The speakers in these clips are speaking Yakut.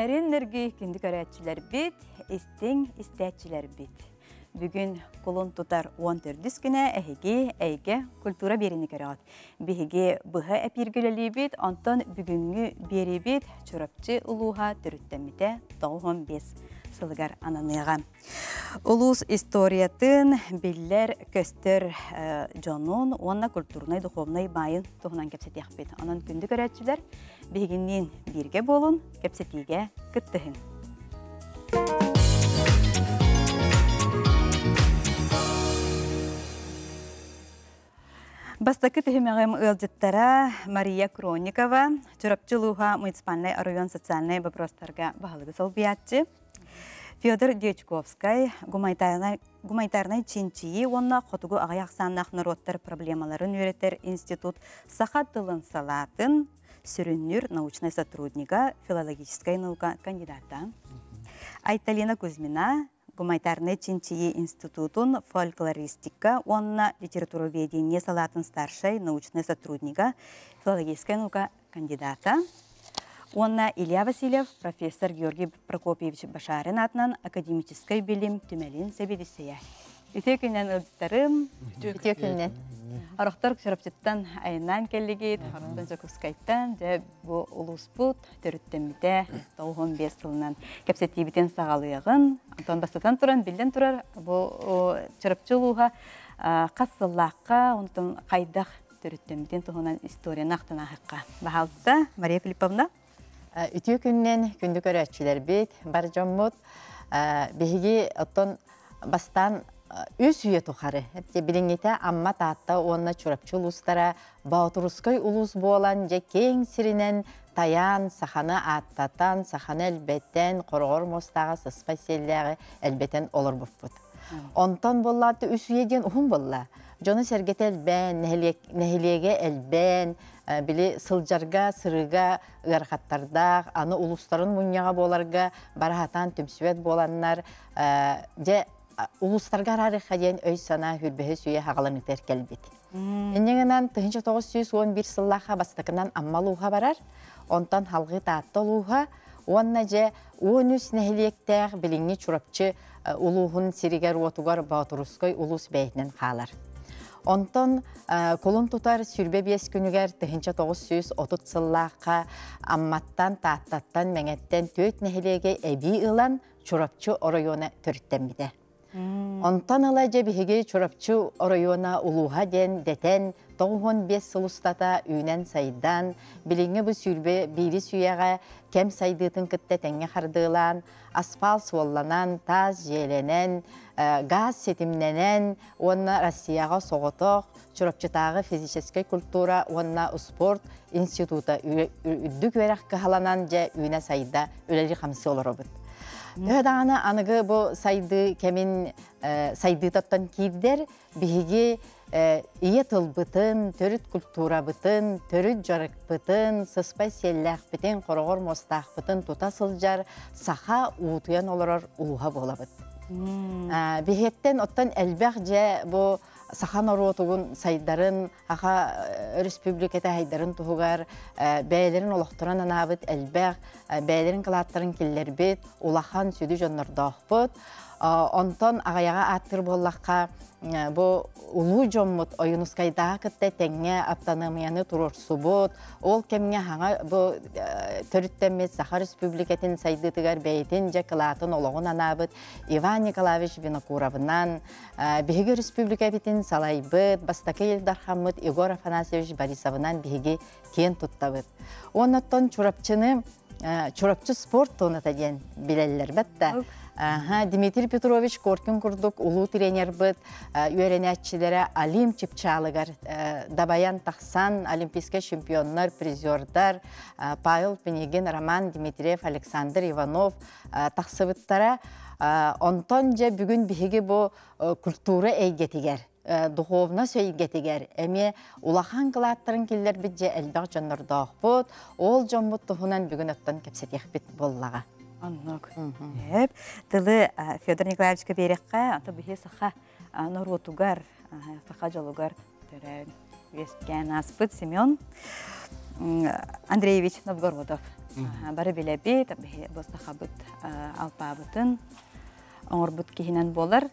Күннэрин нөргүй күндү көрөөччүлэрбит, истиҥ истээччилэрбит. Бүгүн кулун тутар 14 күнэ эһиги эйгэ культура биэрини көрөҕүт. Биһиги быһа эпииргэ үлэлиибит, онтон бүгүҥҥү биэриибит Чурапчы улууһа төрүттэммитэ 95 сылыгар ананыаҕа. Улуус историятын биллэр көстөр дьонун уонна культурнай духовнай баайын туһунан кэпсэтиэхпит. Онон күндү көрөөччүлэр, биһигинниин бииргэ буолун, кэпсэтиигэ кыттыһын. Бастакы түһүмэҕим ыалдьыттара Мария Кронникова, Чурапчы улууһа муниципальнай оройуон социальнай боппуруостарга баһылыгы солбуйааччы, Федор Дьячковскай, гуманитарнай чинчийии уонна хотугу аҕыйах ахсааннаах норуоттар проблемаларын үөрэтэр институт саха тылын салаатын сүрүннүүр научнай сотруднига, филологическай наука кандидата. Айталина Кузьмина, гуманитарнай чинчийии институтун фольклористика уонна литературоведение салаатын старшай научнай сотруднига, филологическай наука кандидата. Уонна Илья Васильев, профессор Георгий Прокопьевич Башарин аатынан академическай билим түмэлин сэбиэдиссэйэ. Үтүө күннэн ыалдьыттарым. Үтүө күннэн. Орохтор Чурапчыттан айаннаан кэллигит, Хороттон Дьокуускайтан, дьэ бу улууспут төрүттэммитэ 95 сылынан кэпсэтиибитин саҕалыаҕын. Онтон бастатан туран, биллэн турар, бу Чурапчы улууһа хас сыллаахха, онтон хайдах төрүттэммитин туһунан историяны ахтан ааһыахха. Баһаалыста, Мария Филипповна. Үтүө күннэн күндү көрөөччүлэрбит, бар дьоммут. Биһиги оттон бастаан үс үйэ тухары билиҥҥитэ Амма, Таатта уонна Чурапчы улуустара Боотурускай улуус буолан дьэ киэҥ сиринэн тайаан, саханы ааттатан, саханы элбэтэн, хороҕор муостааҕы сыспай сиэллээҕи элбэтэн олорбуппут. Онтон буоллааты үс үйэ диэн уһун буолла. Дьоно-сэргэтэ элбээн, нэһилиэгэ элбээн, били сылдьарга, сырыыга ыарахаттардаах, аны улуустарын мунньаҕа буоларга бараһатаан түмсүбэт буоланнар, дьэ улуустарга араарыахха диэн өй-санаа хүрбэһис үйэ хаҕаланыытыгар кэлбит. Инньэ гынан 1911 сыллаахха бастакынан Амма улууһа барар, онтон Халҕыы Таатта улууһа уонна дьэ 13 нэһилиэктээх билиҥҥи Чурапчы улууһун сиригэр-уотугар Боотурускай улуус бэйэтинэн хаалар. Онтон кулун тутар 25 күнүгэр 1930 сыллаахха Амматтан, Тааттаттан, Мэҥэттэн түөрт нэһилиэги эбии ылан Чурапчы оройуона төрүттэммитэ. Онтон ыла дьэ биһиги Чурапчы оройуона улууһа диэн дэтэн 95 сыл устата үүнэн-сайдан, билиҥҥи бу сүүрбэ биирис үйэҕэ кэм сайдыытын кытта тэҥҥэ хардыылаан, асфальт суолланан, таас дьиэлэнэн, газ ситимнэнэн уонна Россияҕа соҕотох Чурапчытааҕы физическэй культура уонна спорт института үрдүк үөрэх кыһаланан дьэ үүнэ-сайда үлэлии-хамсыы олоробут. Төһө даҕаны аныгы бу сайдыы кэмин сайдыытыттан киирдэр, биһиги ийэ тылбытын, төрүт культурабытын, төрүт дьарыкпытын, сыспай сиэллээхпитин, хороҕор муостаахпытын тута сылдьар саха уутуйан олорор улууһа буолабыт. Биһиэттэн оттон элбэх дьэ бу саха норуотугун сайдарын, Аха Өрөспүүбүлүкэтэ сайдарын туһугар бэйэлэрин олохторун анаабыт элбэх, бэйэлэрин кылааттарын киллэрбит улахан сүдү дьоннордоохпут. Онтон аҕыйаҕа ааттыыр буоллахха, бу улуу дьоммут Ойуунускайдааҕы кытта тэҥҥэ аптаныамыйаны туруорсубут, ол кэмҥэ хаҥа бу төрүттэммит Саха Республикатын сайдыытыгар бэйэтин дьэ кылаатын олоҕун анаабыт Иван Николаевич Винокуровынан, Биһиги республикабытын салайбыт бастакы Ил Дархаммыт Егор Афанасьевич Борисовынан биһиги киэн туттабыт. Оннуттан Чурапчыны Чурапчы спорт туоната диэн билэллэр бэтта. Дмитрий Петрович Коркин курдук улуу тренербыт үөрэнээччилэрэ Олимп чыпчаалыгар дабайан тахсан олимпийскай чемпионнар, призердар Павел Пинигин, Роман Дмитриев, Александр Иванов тахсыбыттара. Онтон дьэ бүгүн биһиги бу культура эйгэтигэр, духовность эйгэтигэр эмиэ улахан кылааттарын киллэрбит дьэ элбэх дьоннордоохпут. Ол дьоммут туһунан бүгүн оттон кэпсэтиэхпит буоллаҕа. Оннук. Эп тылы Федор Николаевичка биэрэххэ, ата биһи саха норуотугар, саха дьолугар төрөөн үөскээн ааспыт Семен Андреевич Новгородов. Бары билэбит, бу сахабыт алпаабытын оҥорбут киһинэн буолар.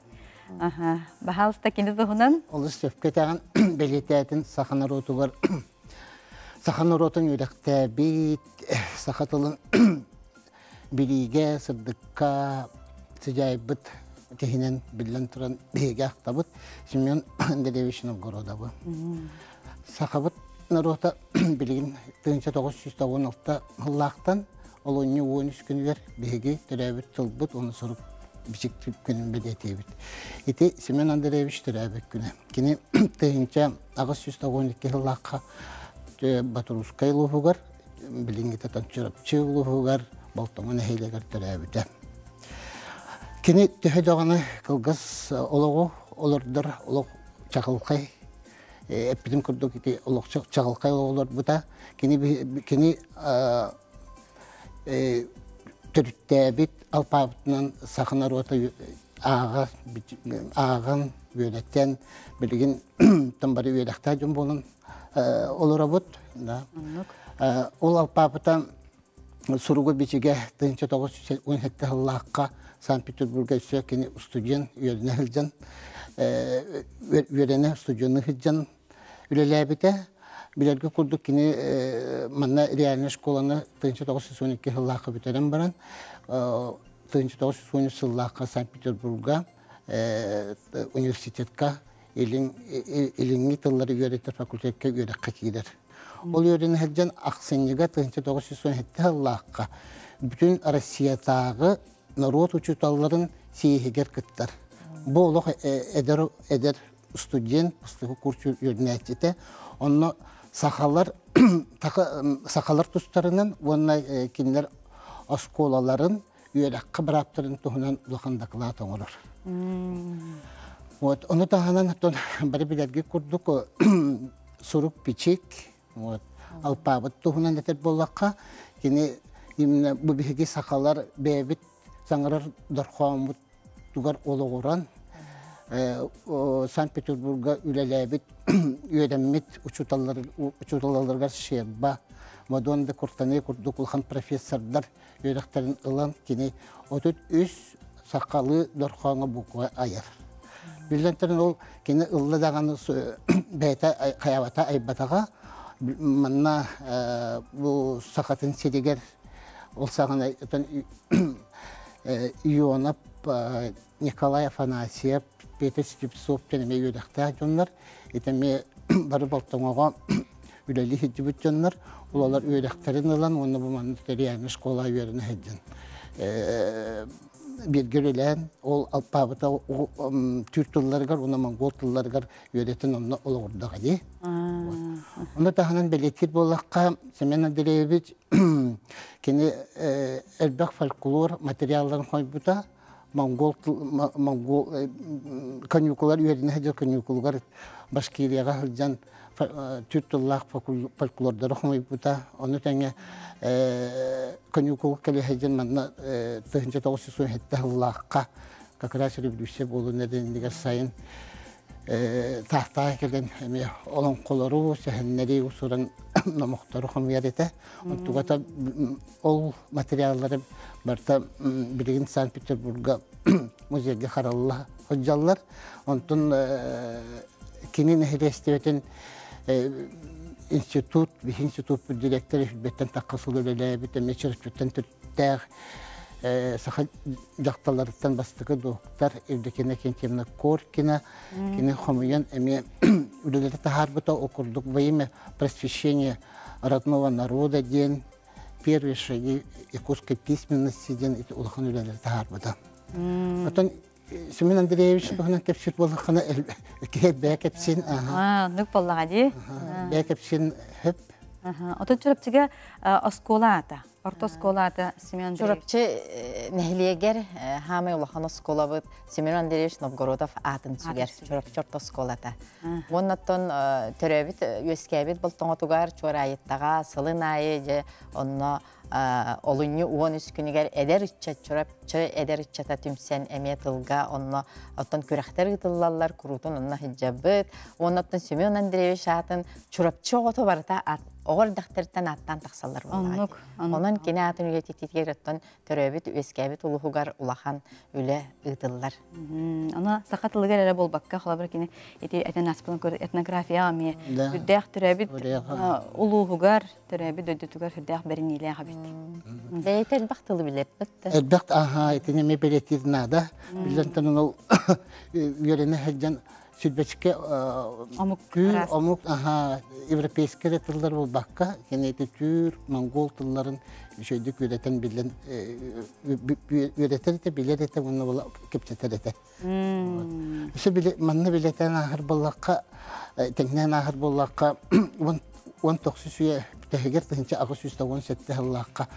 Баһаалыста кини туһунан. Олус сөпкө этэҕин, бэлиэтээтин саха норуотугар саха норуотун үөрэхтээбит, саха тылын билиигэ, сырдыкка сыдьаайбыт киһинэн биллэн туран биһиги ахтабыт Семен Андреевич Новгородовы. Сахабыт норуота билигин 1996 сыллаахтан олунньу 13 күнүгэр биһиги төрөөбүт тылбыт уонна сурук бичик күнүн бэлиэтиибит. Ити Семен Андреевич төрөөбүт күнэ. Кини 1892 сыллаахха Батурускай улууһугар, билиҥҥитэ Чурапчы улууһугар Болтоҥо нэһилиэгэр төрөөбүтэ. Кини төһө даҕаны кылгас олоҕу олордор олох чаҕылхай эппитим курдук ити олох чаҕылхай олорбута. Кини кини төрүттээбит алпаабытынан саха норуота ааҕа ааҕан үөрэтэн билигин бары үөрэхтээх дьон буолан олоробут. Ол алпаабыта суругу бичигэ 1917 сыллаахха Санкт-Петербурга өссө кини студент үөрэнэ сылдьан үөрэнэ студенны сылдьан үлэлээбитэ. Билэргэ курдук кини манна реальнай школаны 1912 сыллаахха бүтэрэн баран 1913 сыллаахха Санкт-Петербурга университетка илиҥҥи тыллары үөрэтэр факультетка үөрэххэ киирэр. Ол үөрэнэ сылдьан ахсынньыга 1917 сыллаахха бүтүн Россиятааҕы норуот учууталларын съеһигэр кыттар. Бу олох эдэр, эдэр студент, бастакы курс үөрэнээччитэ. Онно сахалар сахалар тустарынан уонна кинилэр оскуолаларын үөрэххэ бырааптарын туһунан улахан дакылаат оҥорор. Вот, ону таһынан бары билэргит курдук сурук бичик, вот, алпаабыт туһунан этэр буоллахха, кини именно бу биһиги сахалар бэйэбит саҥарар дорхооммут тугар олоҕуран Санкт-Петербурга үлэлээбит үөрэммит учууталларыгар Щерба, Мадон де Куртаны курдук улахан профессордар үөрэхтэрин ылан кини 33 сахалыы дорхооҥо буква айар. Биллэн туран ол кини ылла даҕаны бэйэтэ хайабата айбатаҕа манна бу сахатын сиригэр ол саҕана Ионов Николай Афанасьев, Петр Слепцов диэн эмиэ үөрэхтээх дьоннор ити эмиэ бары Болтоҥоҕо үлэлии сылдьыбыт дьоннор улалар үөрэхтэрин ылан уонна бу маннык реальнай школа үөрэнэ сылдьан бииргэ үлэлээн ол алпаабыта түүр тылларыгар уонна монгол тылларыгар үөрэтэн онно олоҕурдаҕа дии. Ону таһынан бэлиэтиир буоллахха Семен Андреевич кини элбэх фольклор материалларын хойбута монгол монгол каникулар үөрэнэ сылдьар каникулугар Башкирияҕа сылдьан түүр тыллаах фольклордары хомуйбута. Ону тэҥэ каникул кэлэ сылдьан манна 1997 сыллаахха как раз революция буолун эрэнигэр сайын таахтаах кэлэн эмиэ олоҥхолору, сэһэннэри усуран номохтору хомуйар этэ. Онтугата ол материаллары барыта билигин Санкт-Петербурга музейга харалла сылдьаллар. Онтон кини нэһилиэстибэтин институт, биһи институппут директора Хүлбэттэн тахха сыл үлэлээбит, эмиэ Чөрөччүттэн төрүттээх саха дьахталларыттан бастакы доктор Евдокия Кентьевна Коркина кини хомуйан эмиэ үлэлэри таһаарбыта. Ол курдук во имя просвещения родного народа диэн первые шаги якутской письменности диэн ити улахан үлэлэри таһаарбыта. Оттон Семен Андреевич туһунан кэпсиир буоллаххына киһи бэйэ кэпсиин Оннук буоллаҕа дии. Бэйэ кэпсиин хөп. Отон Чурапчыга оскуола аата, орто оскуола аата Семен Андреевич. Чурапчы нэһилиэгэр хаамай улахан оскуолабыт Семен Андреевич Новгородов аатын сүгэр Чурапчы орто оскуолата. Уоннаттан төрөөбүт үөскээбит болтоҥотугар Чуораайыттаҕа сылын аайы дьэ онно Олунньу 13 күнүгэр эдэр ыччат Чурапчы эдэр ыччата түмсэн эмиэ тылга онно оттон күрэхтэр ыытыллаллар, куруутун онно сылдьабыт. Уонна оттон Семен Андреевич аатын Чурапчы оҕото барыта оҕо эрдэхтэриттэн ааттаан тахсаллар буоллаҕа. Онон кини аатын үйэтитиитигэр оттон төрөөбүт үөскээбит улууһугар улахан үлэ ыытыллар. Аны саха тылыгар эрэ буолбакка, холобур кини ити этэн ааспытын курдук этнографияҕа эмиэ үрдээх төрөөбүт улууһугар, төрөөбүт дойдутугар үрдээх бэриниилээх эбит. Бэйэтэ элбэх тылы билэрбит да. Элбэх аха итини эмиэ бэлиэтиир наада. Биллэн туран ол үөрэнэ сылдьан сүрбэчикэ омук түүр омук аха европейскай эрэ тыллар буолбакка кини ити түүр монгол тылларын үчүгэйдик үөрэтэн билэн үөрэтэр этэ билэр этэ уонна була кэпсэтэр этэ. Өссө били манна билэтэн ааһар буоллахха тэҥнээн ааһар буоллахха 19 үйэ бүтэһигэр 1897 сыллаахха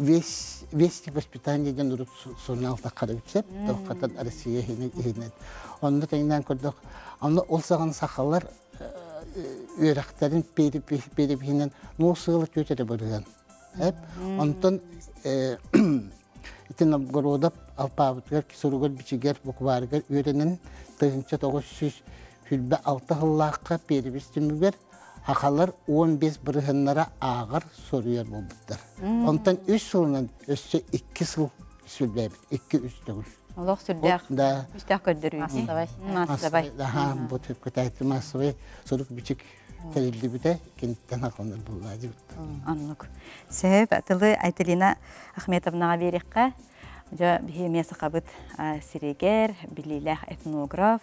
весь вести воспитание диэн урут сурунаал таххара бүтсэп тоққатан Россия иһинэн онно тэҥнээн көрдөх онно ол саҕана сахалар үөрэхтэрин перепиһинэн нуол сыала түөтэрэ барыан онтон ити Новгородов алпаабытыгар суругар бичигэр букварыгар үөрэнэн 1926 сыллаахха перепись түмүгэр Хахалар 15 бырыһыннара ааҕар, суруйар буолбуттар. Онтон үс сылынан өссө икки сыл сүрдээбит, икки-үс төгүл. Олох сүрдээх, да. Үстээх көрдөрүү. Массовай. Массовай. Аха, бу түпкүтээти массовай сурук бичик тэриллибитэ киниттэн хахаланар буолла дибит. Оннук. Сөп, тылы Айталина Ахметовнаҕа биэриэххэ. Дьэ, биһи эмиэ сахабыт сиригэр билиилээх этнограф,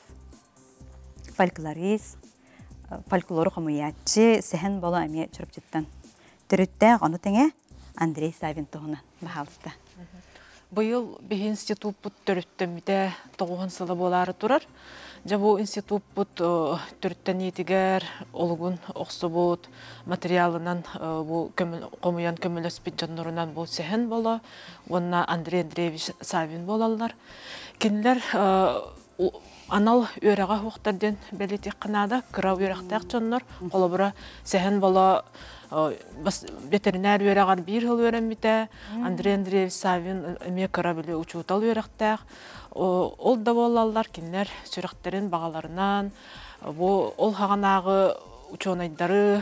фольклорист, фольклору хомуйааччы Сэһэн Боло эмиэ Чурапчыттан төрүттээх, ону тэҥэ Андрей Савин туһунан баһаалыста. Быйыл биһи институппут төрүттэммитэ тоҕуһун сыла буолаары турар. Дьэ бу институппут төрүттэниитигэр олугун охсубут материалынан бу хомуйан көмөлөспүт дьоннорунан бу Сэһэн Боло уонна Андрей Андреевич Савин буолаллар. Кинилэр анал үөрэҕэ суохтар диэн бэлиэтиэххэ наада. Кыра үөрэхтээх дьоннор, холобура, Сэһэн Боло ветеринар үөрэҕэр биир сыл үөрэммитэ, Андрей Андреевич Савин эмиэ кыра били учуутал үөрэхтээх. Ол да буоллаллар кинилэр сүрэхтэрин баҕаларынан бу ол хаҕанааҕы учуонайдары,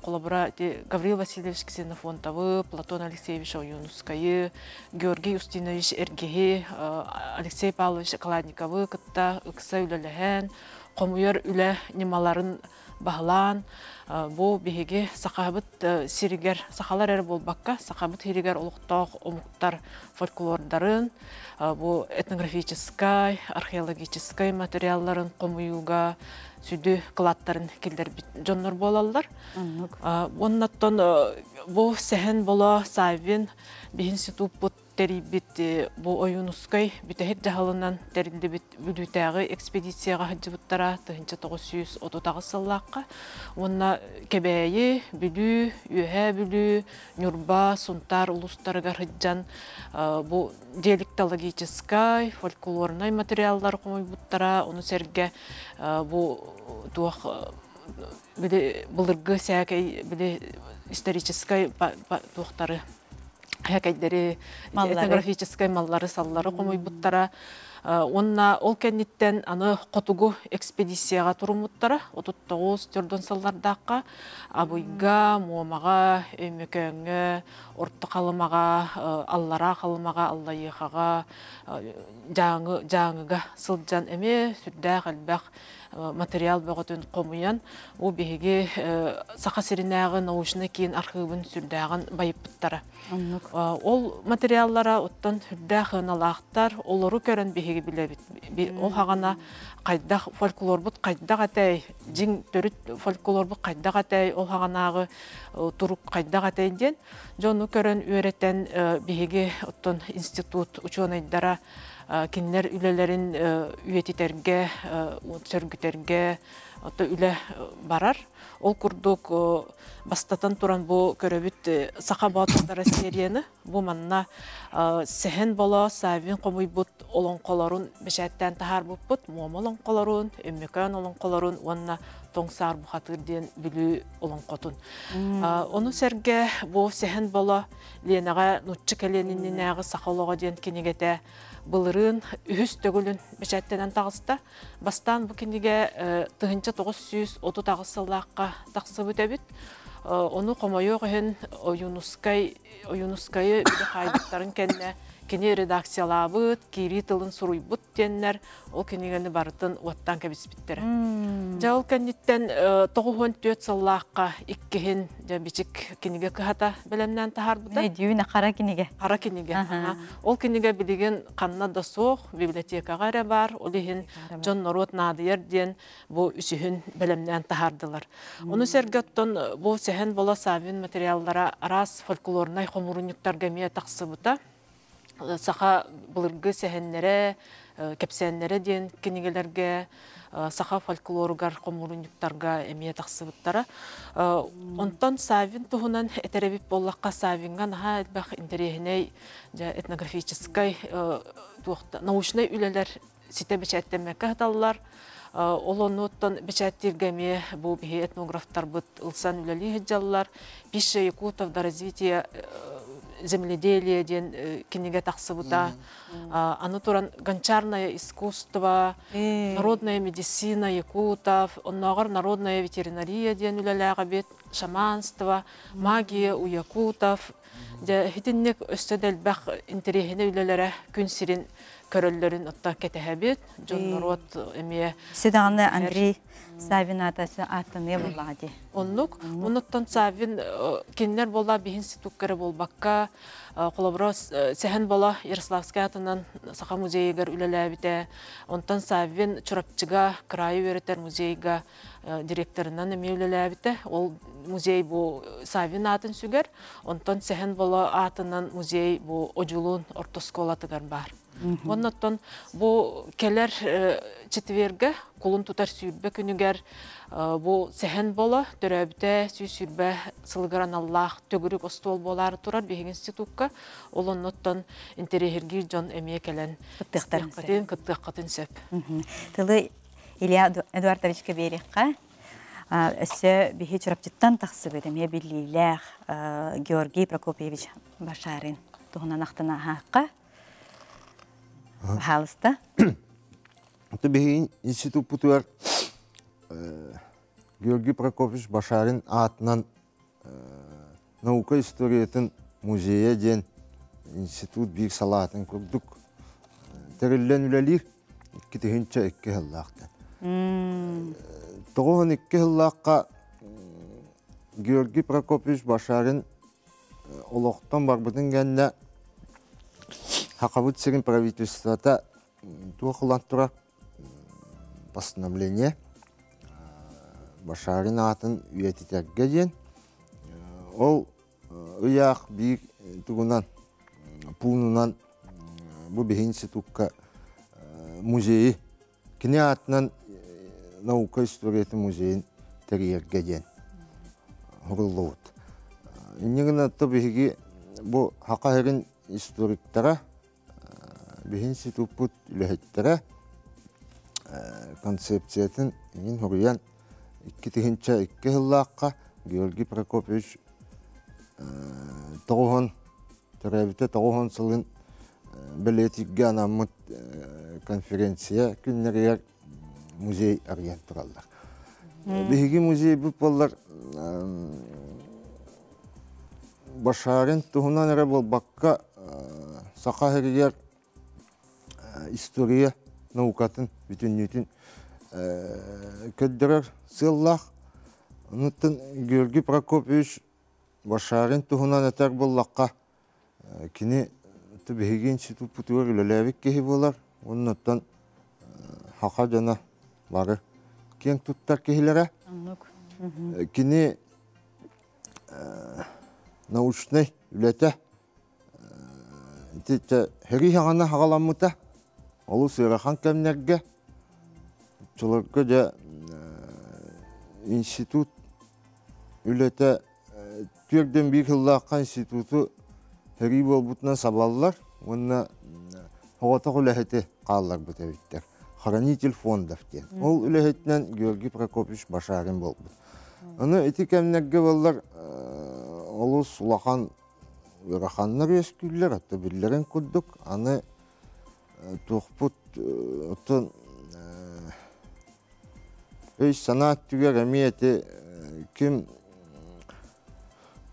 холобура, Гаврил Васильевич Ксенофонтовы, Платон Алексеевич Ойуунускайы, Георгий Устинович Эргиһи, Алексей Павлович Окладниковы кытта ыкса үлэлэһэн, хомуйар үлэ ньымаларын баһылаан, бу биһиги сахабыт сиригэр, сахалар эрэ буолбакка, сахабыт сиригэр олохтоох омуктар фольклордарын, бу этнографическай, археологическай материалларын хомуйууга сүдү кылааттарын киллэрбит дьоннор буолаллар. Уоннаттан бу Сэһэн Боло Саввин биһи институппут тэрийбит бу Ойуунускай бүтэһик дьаһалынан тэриллибит Бүлүүтээҕи экспедицияҕа сылдьыбыттара 1938 сыллаахха уонна Кэбээйи, Бүлүү, Үөһээ Бүлүү, Ньурба, Сунтаар улуустарыгар сылдьан бу диалектологическай, фольклорнай материаллары хомуйбуттара, ону сэргэ бу туох били былыргы сээкэй били историческай туохтары сээкэйдэри этнографическай маллары-саллары хомуйбуттара. Уонна ол кэнниттэн аны хотугу экспедицияҕа туруммуттара 39 төрдөн сыллардаахха Абыйга, Муомаҕа, Өймөкөөҥҥө, Орто Халымаҕа, Аллараа Халымаҕа, Аллайыахаҕа, Дьааҥы, Дьааҥыга сылдьан эмиэ сүрдээх элбэх материал бөҕөтүн хомуйан, бу биһиги Саха сиринээҕи научнай киин архыыбын сүрдээҕин байыппыттара. Ол материаллара оттон сүрдээх ыаналаахтар, олору көрөн биһиги билэбит. Ол хаҕана хайдах фольклорбут хайдах этэй, дьиҥ төрүт фольклорбут хайдах этэй, ол хаҕанааҕы турук хайдах этэй диэн дьону көрөн үөрэтэн биһиги оттон институт учуонайдара. Кинилэр үлэлэрин үйэтитэргэ, сөргүтэргэ үлэ барар. Ол курдук бастатан туран бу көрөбүт Саха боотурдара серияны. Бу манна Сэһэн Боло Саввин хомуйбут олоҥхолорун бэчээттээн таһаарбыппыт. Муома олоҥхолорун, Өймөкөөн олоҥхолорун уонна Тоҥ Саар Бухатыыр диэн Бүлүү олоҥхотун. Ону сэргэ бу Сэһэн Боло Ленаҕа нуучча кэлиэн иннинээҕи саха олоҕо диэн кинигэтэ былырыын үһүс төгүлүн бэчээттэнэн таҕыста. Бастаан бу кинигэ 1938 сыллаахха тахсыбыт эбит. Ону хомойуох иһин Ойуунускай Ойуунускайы били хаайбыттарын кэннэ кини редакциялаабыт, киирии тылын суруйбут диэннэр ол кинигэни барытын уоттаан кэбиспиттэрэ. Дьэ ол кэнниттэн 94 сыллаахха иккиһин дьэ бичик кинигэ кыһата бэлэмнээн таһаарбыта. Дүүнэ хара кинигэ. Хара кинигэ. Ол кинигэ билигин ханна да суох, библиотекаҕа эрэ баар. Ол иһин дьон норуот наадыйар диэн бу үсүһүн бэлэмнээн таһаардылар. Ону сэргэ оттон бу Сэһэн Боло Саввин материаллара араас фольклорнай хомуурунньуктарга эмиэ тахсыбыта. Саха былыргы сэһэннэрэ, кэпсээннэрэ диэн кинигэлэргэ саха фольклоругар хомуурунньуктарга эмиэ тахсыбыттара. Онтон Саввин туһунан этэр эбит буоллахха, Саввиҥҥа наһаа элбэх интэриэһинэй этнографическай научнай үлэлэр ситэ бэчээттэммэккэ сыталлар. Ол оннуттан бэчээттииргэ эмиэ бу биһи этнографтарбыт ылсан үлэлии сылдьаллар. Пища якутов до развития земледелия диэн кинигэ тахсыбыта. Аны туран гончарное искусство, народная медицина якутов, оннооҕор народная ветеринария диэн үлэлээх эбит, шаманство, магия у якутов. Дьэ, итинник өссө да элбэх интэриэһинэй үлэлэрэ күн сирин көрөллөрүн отто кэтэһэбит. Дьон норуот эмиэ Сүдаҕаны Андрей Саввин аата ааттаныа буоллаҕа дии. Оннук. Онуттан Саввин кинилэр буолла биһин институкка эрэ буолбакка, холобура Сэһэн Боло Ярославскай аатынан Саха музейыгар үлэлээбитэ. Онтон Саввин Чурапчыга кыраайы үөрэтэр музейга директорынан эмиэ үлэлээбитэ. Ол музей бу Саввин аатын сүгэр. Онтон Сэһэн Боло аатынан музей бу Одьулуун орто оскуолатыгар баар. Оннуттан бу кэлэр четвергэ кулун тутар 20 күнүгэр бу Сэһэн Боло төрөөбүтэ 120 сылыгар аналлаах төгүрүк остуол буолаары турар биһиги институкка. Ол оннуттан интэриэһиргиир дьон эмиэ кэлэн кыттыахтарын кыттыаххытын сөп. Тылы Илья Эдуардовичка биэриэххэ. Өссө биһи Чурапчыттан тахсыбыт эмиэ биллиилээх Георгий Прокопьевич Башарин туһунан ахтан ааһаахха. Пожалуйста. Это биһиги институппутугар Георгий Прокопьевич Башарин аатынан наука историятын музейа диэн институт биир салаатын курдук тэриллэн үлэлиир 2002 сыллаахтан. 92 сыллаахха Георгий Прокопьевич Башарин олохтон барбытын кэннэ Хакабыт сирин правительствота туох ылан турар постановление Башарин аатын үйэтитэргэ диэн ол ыйаах биир тугунан пуунунан бу биһи институкка музейы кини аатынан наука историятын музейын тэрийэргэ диэн угуллубут. Инньэ гынан биһиги бу Хака сирин историктара биһи институппут үлэһиттэрэ концепциятын иҥин хоруйан 2002 сыллаахха Георгий Прокопьевич тоҕуһун төрөөбүтэ тоҕуһун сылын бэлиэтииргэ анаммыт конференция күннэригэр музей арыйан тураллар. Биһиги музейбыт буоллар Башарин туһунан эрэ буолбакка саха сиригэр история наукатын бүтүннүүтүн көрдөрөр сыаллаах. Онуттан Георгий Прокопьевич Башарин туһунан этэр буоллахха, кини биһиги институппутугар үлэлээбит киһи буолар. Оннуттан саха дьоно бары киэҥ туттар киһилэрэ. Кини научнай үлэтэ ити сэрии саҕана саҕаламмыта. Олус ыарахан кэмнэргэ оччолорго дьэ институт үлэтэ 41 сыллаахха институту сэрии буолбутунан сабаллар уонна соҕотох үлэһити хаалларбыт эбиттэр. Хранитель фондов диэн. Ол үлэһитинэн Георгий Прокопьевич Башарин буолбут. Аны ити кэмнэргэ буоллар олус улахан ыараханнар үөскүүллэр, оттон биллэрин курдук аны туохпут оттон өй-санаа өттүгэр эмиэ ити ким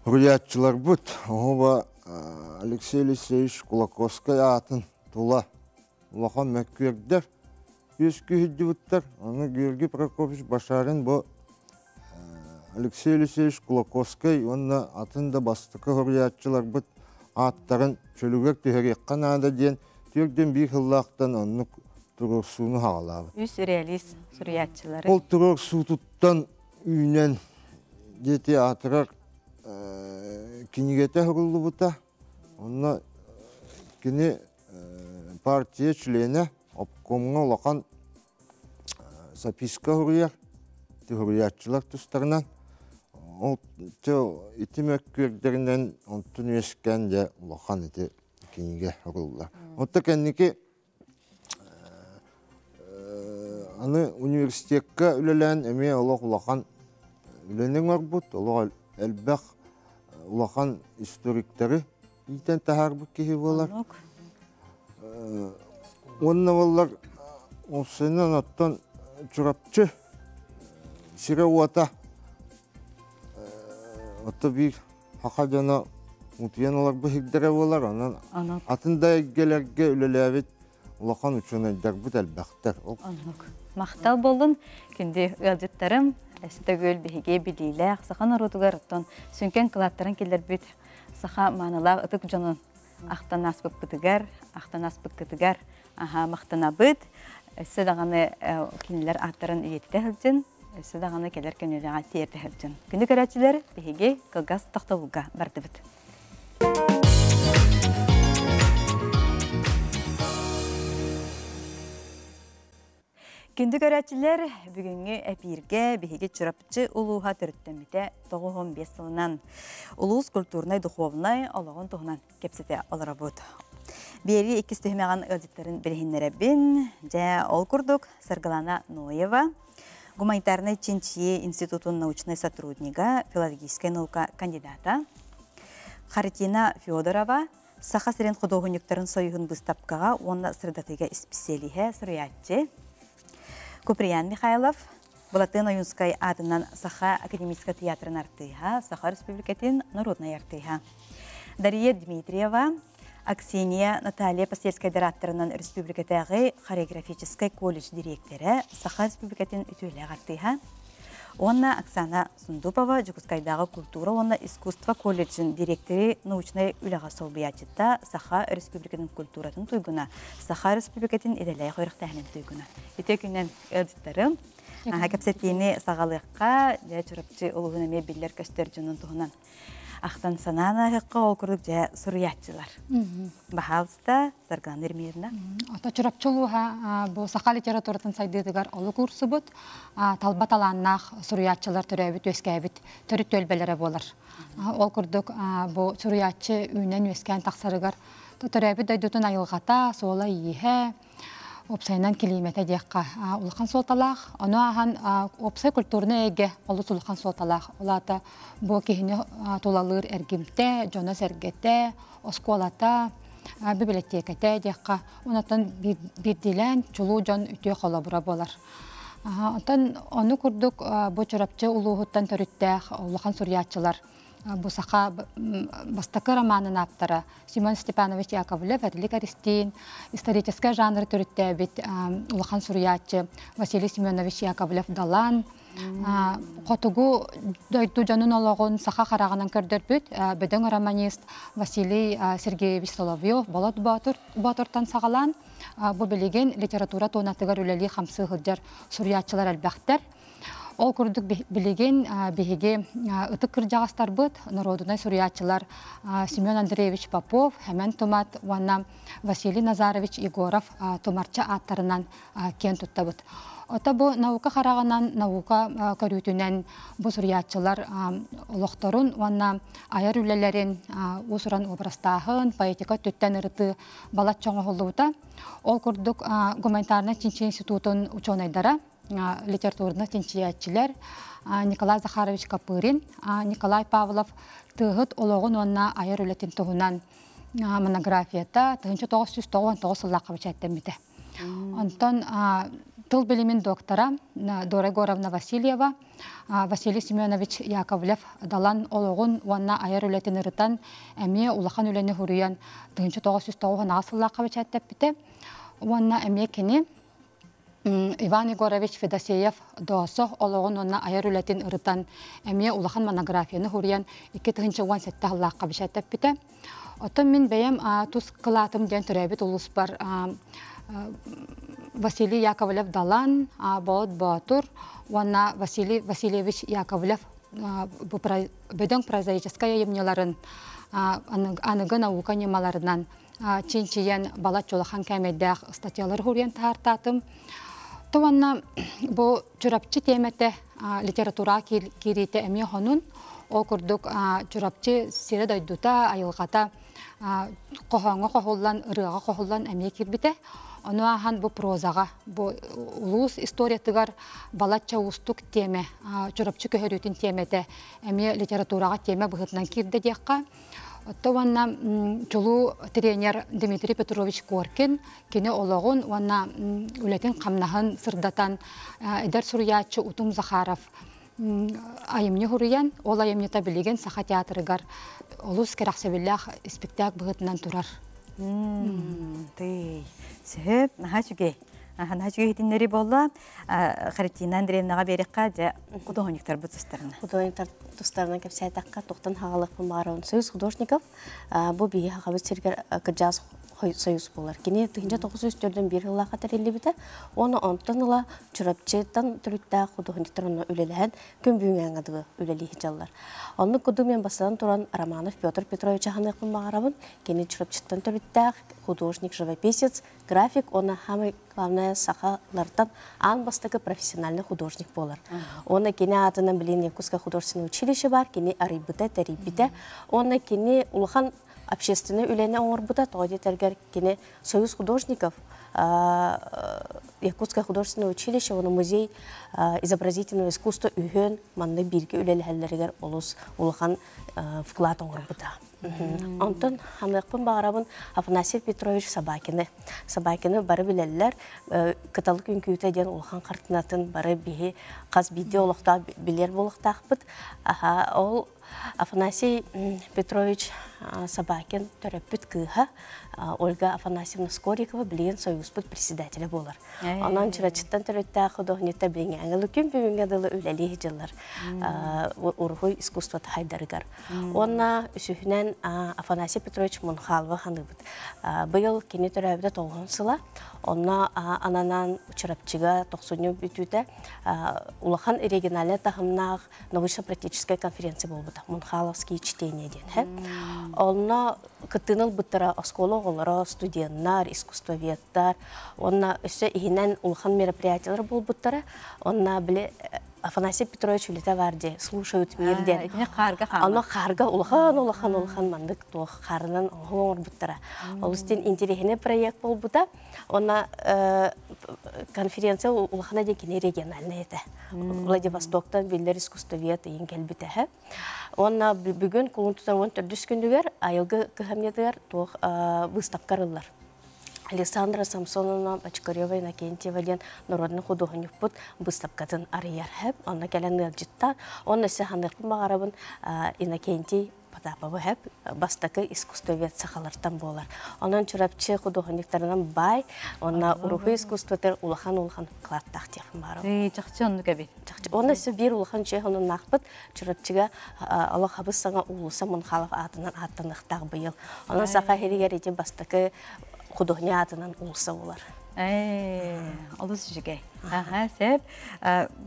суруйааччыларбыт оһоба Алексей Алексеевич Кулаковскай аатын тула улахан мөккүөрдэр үөскүү Аны Георгий Прокопьевич Башарин бу Алексей Алексеевич Кулаковскай уонна атын да бастакы суруйааччыларбыт ааттарын чөлүгэр түһэриэххэ наада диэн 41 сыллаахтан оннук туруорсууну хаҕалаабыт. Үс реалист суруйааччылары. Ол туруорсуутуттан үүнэн диэти аатырар кинигэтэ суруллубута. Онно кини партия членэ, обкомҥа улахан записка суруйар, суруйааччылар тустарынан. Ол ити мөккүөрдэринэн онтун үөскээн дьэ улахан ити кинигэ суруллар. Онто кэнники аны университекка үлэлээн эмиэ олох улахан үлэни оҥорбут, олох элбэх улахан историктары иитэн таһаарбыт киһи буолар. Уонна буоллар уопсайынан оттон Чурапчы сирэ-уота отто биир саха дьоно утуйан олорбут сирдэрэ буолар, онон атын да эйгэлэргэ үлэлээбит улахан учуонайдарбыт элбэхтэр. Оннук. Махтал буоллун, күндү ыалдьыттарым, өстөгүл биһиги билиилээх саха норуотугар оттон сүҥкэн кылааттарын киллэрбит саха маанылаах ытык дьонун ахтан ааспыппытыгар, ахтан ааспыккытыгар аһа махтанабыт. Өссө даҕаны кинилэр ааттарын үйэтитэ сылдьын, өссө даҕаны кэлэр көнүлэҕэ тиэрдэ сылдьын. Күндү көрөөччүлэр, биһиги кылгас тохтобулга бардыбыт. Күндү көрөөччүлэр, бүгүҥҥү эпииргэ биһиги Чурапчы улууһа төрүттэммитэ 95 сылынан улуус культурнай-духовнай олоҕун туһунан кэпсэтэ олоробут. Биэрии иккис түһүмэҕин ыалдьыттарын билиһиннэрэбин. Дьэ, ол курдук Саргылана Ноева, гуманитарнай чинчийии институтун научнай сотруднига, филологическай наука кандидата, Харитина Федорова, Саха сирин худуоһунньуктарын союһун быыстапкаҕа уонна сырдатыыга исписэлииһэ, суруйааччы Куприян Михайлов, Былатыан Ойуунскай аатынан Саха академическай театрын артыыһа, Саха Республикатын народнай артыыһа. Дария Дмитриева, Аксения Наталья Посельскайдар ааттарынан республикатааҕы хореографическай колледж дириэктэрэ, Саха Республикатын үтүөлээх артыыһа. Уонна Оксана Сундупова Дьокуускайдааҕы культура уонна искусство колледжын дириэктэри научнай үлэҕэ солбуйааччыта, Саха Республикатын культуратын туйгуна, Саха Республикатын идэлээх үөрэхтээһинин туйгуна. Ити күнэн ыалдьыттарым, кэпсэтиини саҕалыахха, дьэ Чурапчы улууһун эмиэ биллэр-көстөр дьонун туһунан ахтан санаан ааһыахха, ол курдук дьэ суруйааччылар. Баһаалыста, Саргылана Ермеевна. Ото Чурапчы улууһа бу саха литературатын сайдыытыгар олук уурсубут, талба талааннаах суруйааччылар төрөөбүт үөскээбит төрүт түөлбэлэрэ буолар. Ол курдук бу суруйааччы үүнэн үөскээн тахсарыгар төрөөбүт дойдутун айылҕата, суола-ииһэ, уопсайынан килиимэтэ диэххэ улахан суолталаах. Ону ааһан уопсай культурнай эйгэ олус улахан суолталаах. Ол аата бу киһини тулалыыр эргимтэ, дьоно-сэргэтэ, оскуолата, бибилэтиэкэтэ диэххэ, онтон биирдиилээн чулуу дьон үтүө холобура буолар. Онтон ону курдук бу Чурапчы улууһуттан төрүттээх улахан суруйааччылар бу саха бастакы романын ааптара Семен Степанович Яковлев, Эрилик Эристиин, историческай жанры төрүттээбит улахан суруйааччы Василий Семенович Яковлев Далан, хотугу дойду дьонун олоҕун саха хараҕынан көрдөрбүт бөдөҥ романист Василий Сергеевич Соловьев Болот Боотуртан саҕалаан бу билигин литература туонатыгар үлэлии-хамсыы сылдьар суруйааччылар элбэхтэр. Ол курдук билигин биһиги ытык кырдьаҕастарбыт, норуодунай суруйааччылар Семен Андреевич Попов, Хэмэн Тумат уонна Василий Назарович Егоров Тумарча ааттарынан киэн туттабыт. Ото бу наука хараҕынан, наука көрүүтүнэн бу суруйааччылар олохторун уонна айар үлэлэрин уус-уран образтааһын, поэтика өттүттэн ырытыы балачча оҥоһуллубута. Ол курдук гуманитарнай чинчийии институтун учуонайдара, литературнай чинчийээччилэр Николай Захарович Копырин, Николай Павлов тыаһыт олоҕун уонна айар үлэтин туһунан монографията 1999 сыллаахха бэчээттэммитэ. Онтон тыл билимин доктора Дора Егоровна Васильева Василий Семенович Яковлев Далан олоҕун уонна айар үлэтин ырытан эмиэ улахан үлэни хуруйан 1998 сыллаахха бэчээттэппитэ. Уонна эмиэ кини Иван Егорович Федосеев Доосо олоҕун уонна айар үлэтин ырытан эмиэ улахан монографияны хуруйан 2017 сыллаахха бэчээттэппитэ. Оттон мин бэйэм тус кылаатым диэн төрөөбүт улууспар Василий Яковлев Далан, Боот Боотур уонна Василий Васильевич Яковлев бөдөҥ прозаическай айымньыларын аныгы наука ньымаларынан чинчийэн балачча улахан кээмэйдээх статьялары суруйан таһаартаатым. То уонна бу Чурапчы тиэмэтэ литератураҕа киириитэ эмиэ хонун. Ол курдук Чурапчы сирэ-дойдута, айылҕата хоһооҥҥо хоһуллан, ырыаҕа хоһуллан эмиэ киирбитэ. Ону ааһан бу прозаҕа, бу улуус историятыгар балачча уустук тиэмэ, Чурапчы көһөрүүтүн тиэмэтэ эмиэ литератураҕа тиэмэ быһыытынан киирдэ диэххэ. Отто уонна чулуу тренер Дмитрий Петрович Коркин кини олоҕун уонна үлэтин-хамнаһын сырдатан эдэр суруйааччы Утум Захаров айымньы суруйан, ол айымньыта билигин Саха театрыгар олус кэрэхсэбиллээх испиктээк быһыытынан турар. Тый, сөп, наһаа үчүгэй. Наһаа үчүгэй иһитиннэрии буолла. Харитина Андреевнаҕа биэриэххэ, дьэ, художниктарбыт тустарынан. Художниктар тустарынан кэпсээтэххэ, тухтан хаалыахпын баҕарабын. Союз художников бу биһи Сахабыт сиригэр кырдьаҕас союз буолар. Кини 1904 сыллаахха тэриллибитэ. Уонна онтон ыла Чурапчыттан төрүттээх художниктар онно үлэлэһэн күн бүгүҥҥэ дылы үлэлии сылдьаллар. Оннук курдук мен бастатан туран Романов Петр Петрович аһаныахпын баҕарабын. Кини Чурапчыттан төрүттээх художник, живописец, график уонна самый главное сахалартан аан бастакы профессиональный художник буолар. Уонна кини аатынан билин Якутское художественное училище бар, кини арыйбыта, тэрийбитэ. Уонна кини улахан общественный үлэни оҥорбута, тоҕо диэтэргэр кини Союз художников, Якутское художественное училище уонна музей изобразительного искусства үһүөн манна бииргэ үлэлэһэллэригэр олус улахан вклад оҥорбута. Онтон ханыахпын баҕарабын Афанасий Петрович Собакины. Собакины бары билэллэр. Кыталык үҥкүүтэ диэн улахан хартыынатын бары биһи хас биирдии олохтоох билэр буолуохтаахпыт. Ол Афанасий Петрович Собакин төрөппүт кыыһа Ольга Афанасьевна Скорикова билигин Союзпут председателэ буолар. Онон Чурапчыттан төрүттээх художниктар билиҥҥи күн бүгүҥҥэ дылы үлэлии сылдьаллар уруһуй искусствота хайдарыгар. Уонна үсүһүнэн Афанасий Петрович Мунхалова ханыыбыт. Быйыл кини төрөөбүтэ тоҕуһун сыла. Онно ананан Чурапчыга тохсунньу бүтүүтэ улахан региональнай таһымнаах научно-практическая конференция буолбута. Мунхаловские чтения диэн. Онно кыттыыны ылбыттара оскуола оҕолоро, студеннар, искусствоведтар, уонна өссө иһинэн улахан мероприятиялар буолбуттара. Онно били Афанасий Петрович үлэтэ бар дии, слушают мир диэн. Итини хаарга хаамар. Ону хаарга улахан улахан улахан маннык туох хаарынан оҥоһуу оҥорбуттара. Олус диэн интэриэһинэй проект буолбута. Уонна конференция улахана диэн кини региональный этэ. Владивостоктан биллэр искусствовед ыйын кэлбитэ. Уонна бүгүн кулун тутар 14 күнүгэр айылгы кыһамньытыгар туох выставка арыллар. Александра Самсоновна Бочкарева Иннокентьева диэн народный худуоһунньукпут выставкатын арыйар. Онно кэлэн ыалдьыттар. Онно өссө ханыахпын баҕарабын Иннокентий Потаповы хэп бастакы искусствовед сахалартан буолар. Онон Чурапчы худуоһунньуктарынан баай, онно уруһуй искусствотыгар улахан-улахан кылааттаах диэхпин баҕарабын. Чахчы оннук эбит. Чахчы. Онно өссө биир улахан үчүгэй сонуннаахпыт. Чурапчыга олох хабыс саҥа уулусса Мунхалов аатынан ааттаныахтаах быйыл. Онон Саха сиригэр ити бастакы худуоһунньук аатынан уулусса буолар. Ээ, Олус үчүгэй. Аха, сөп.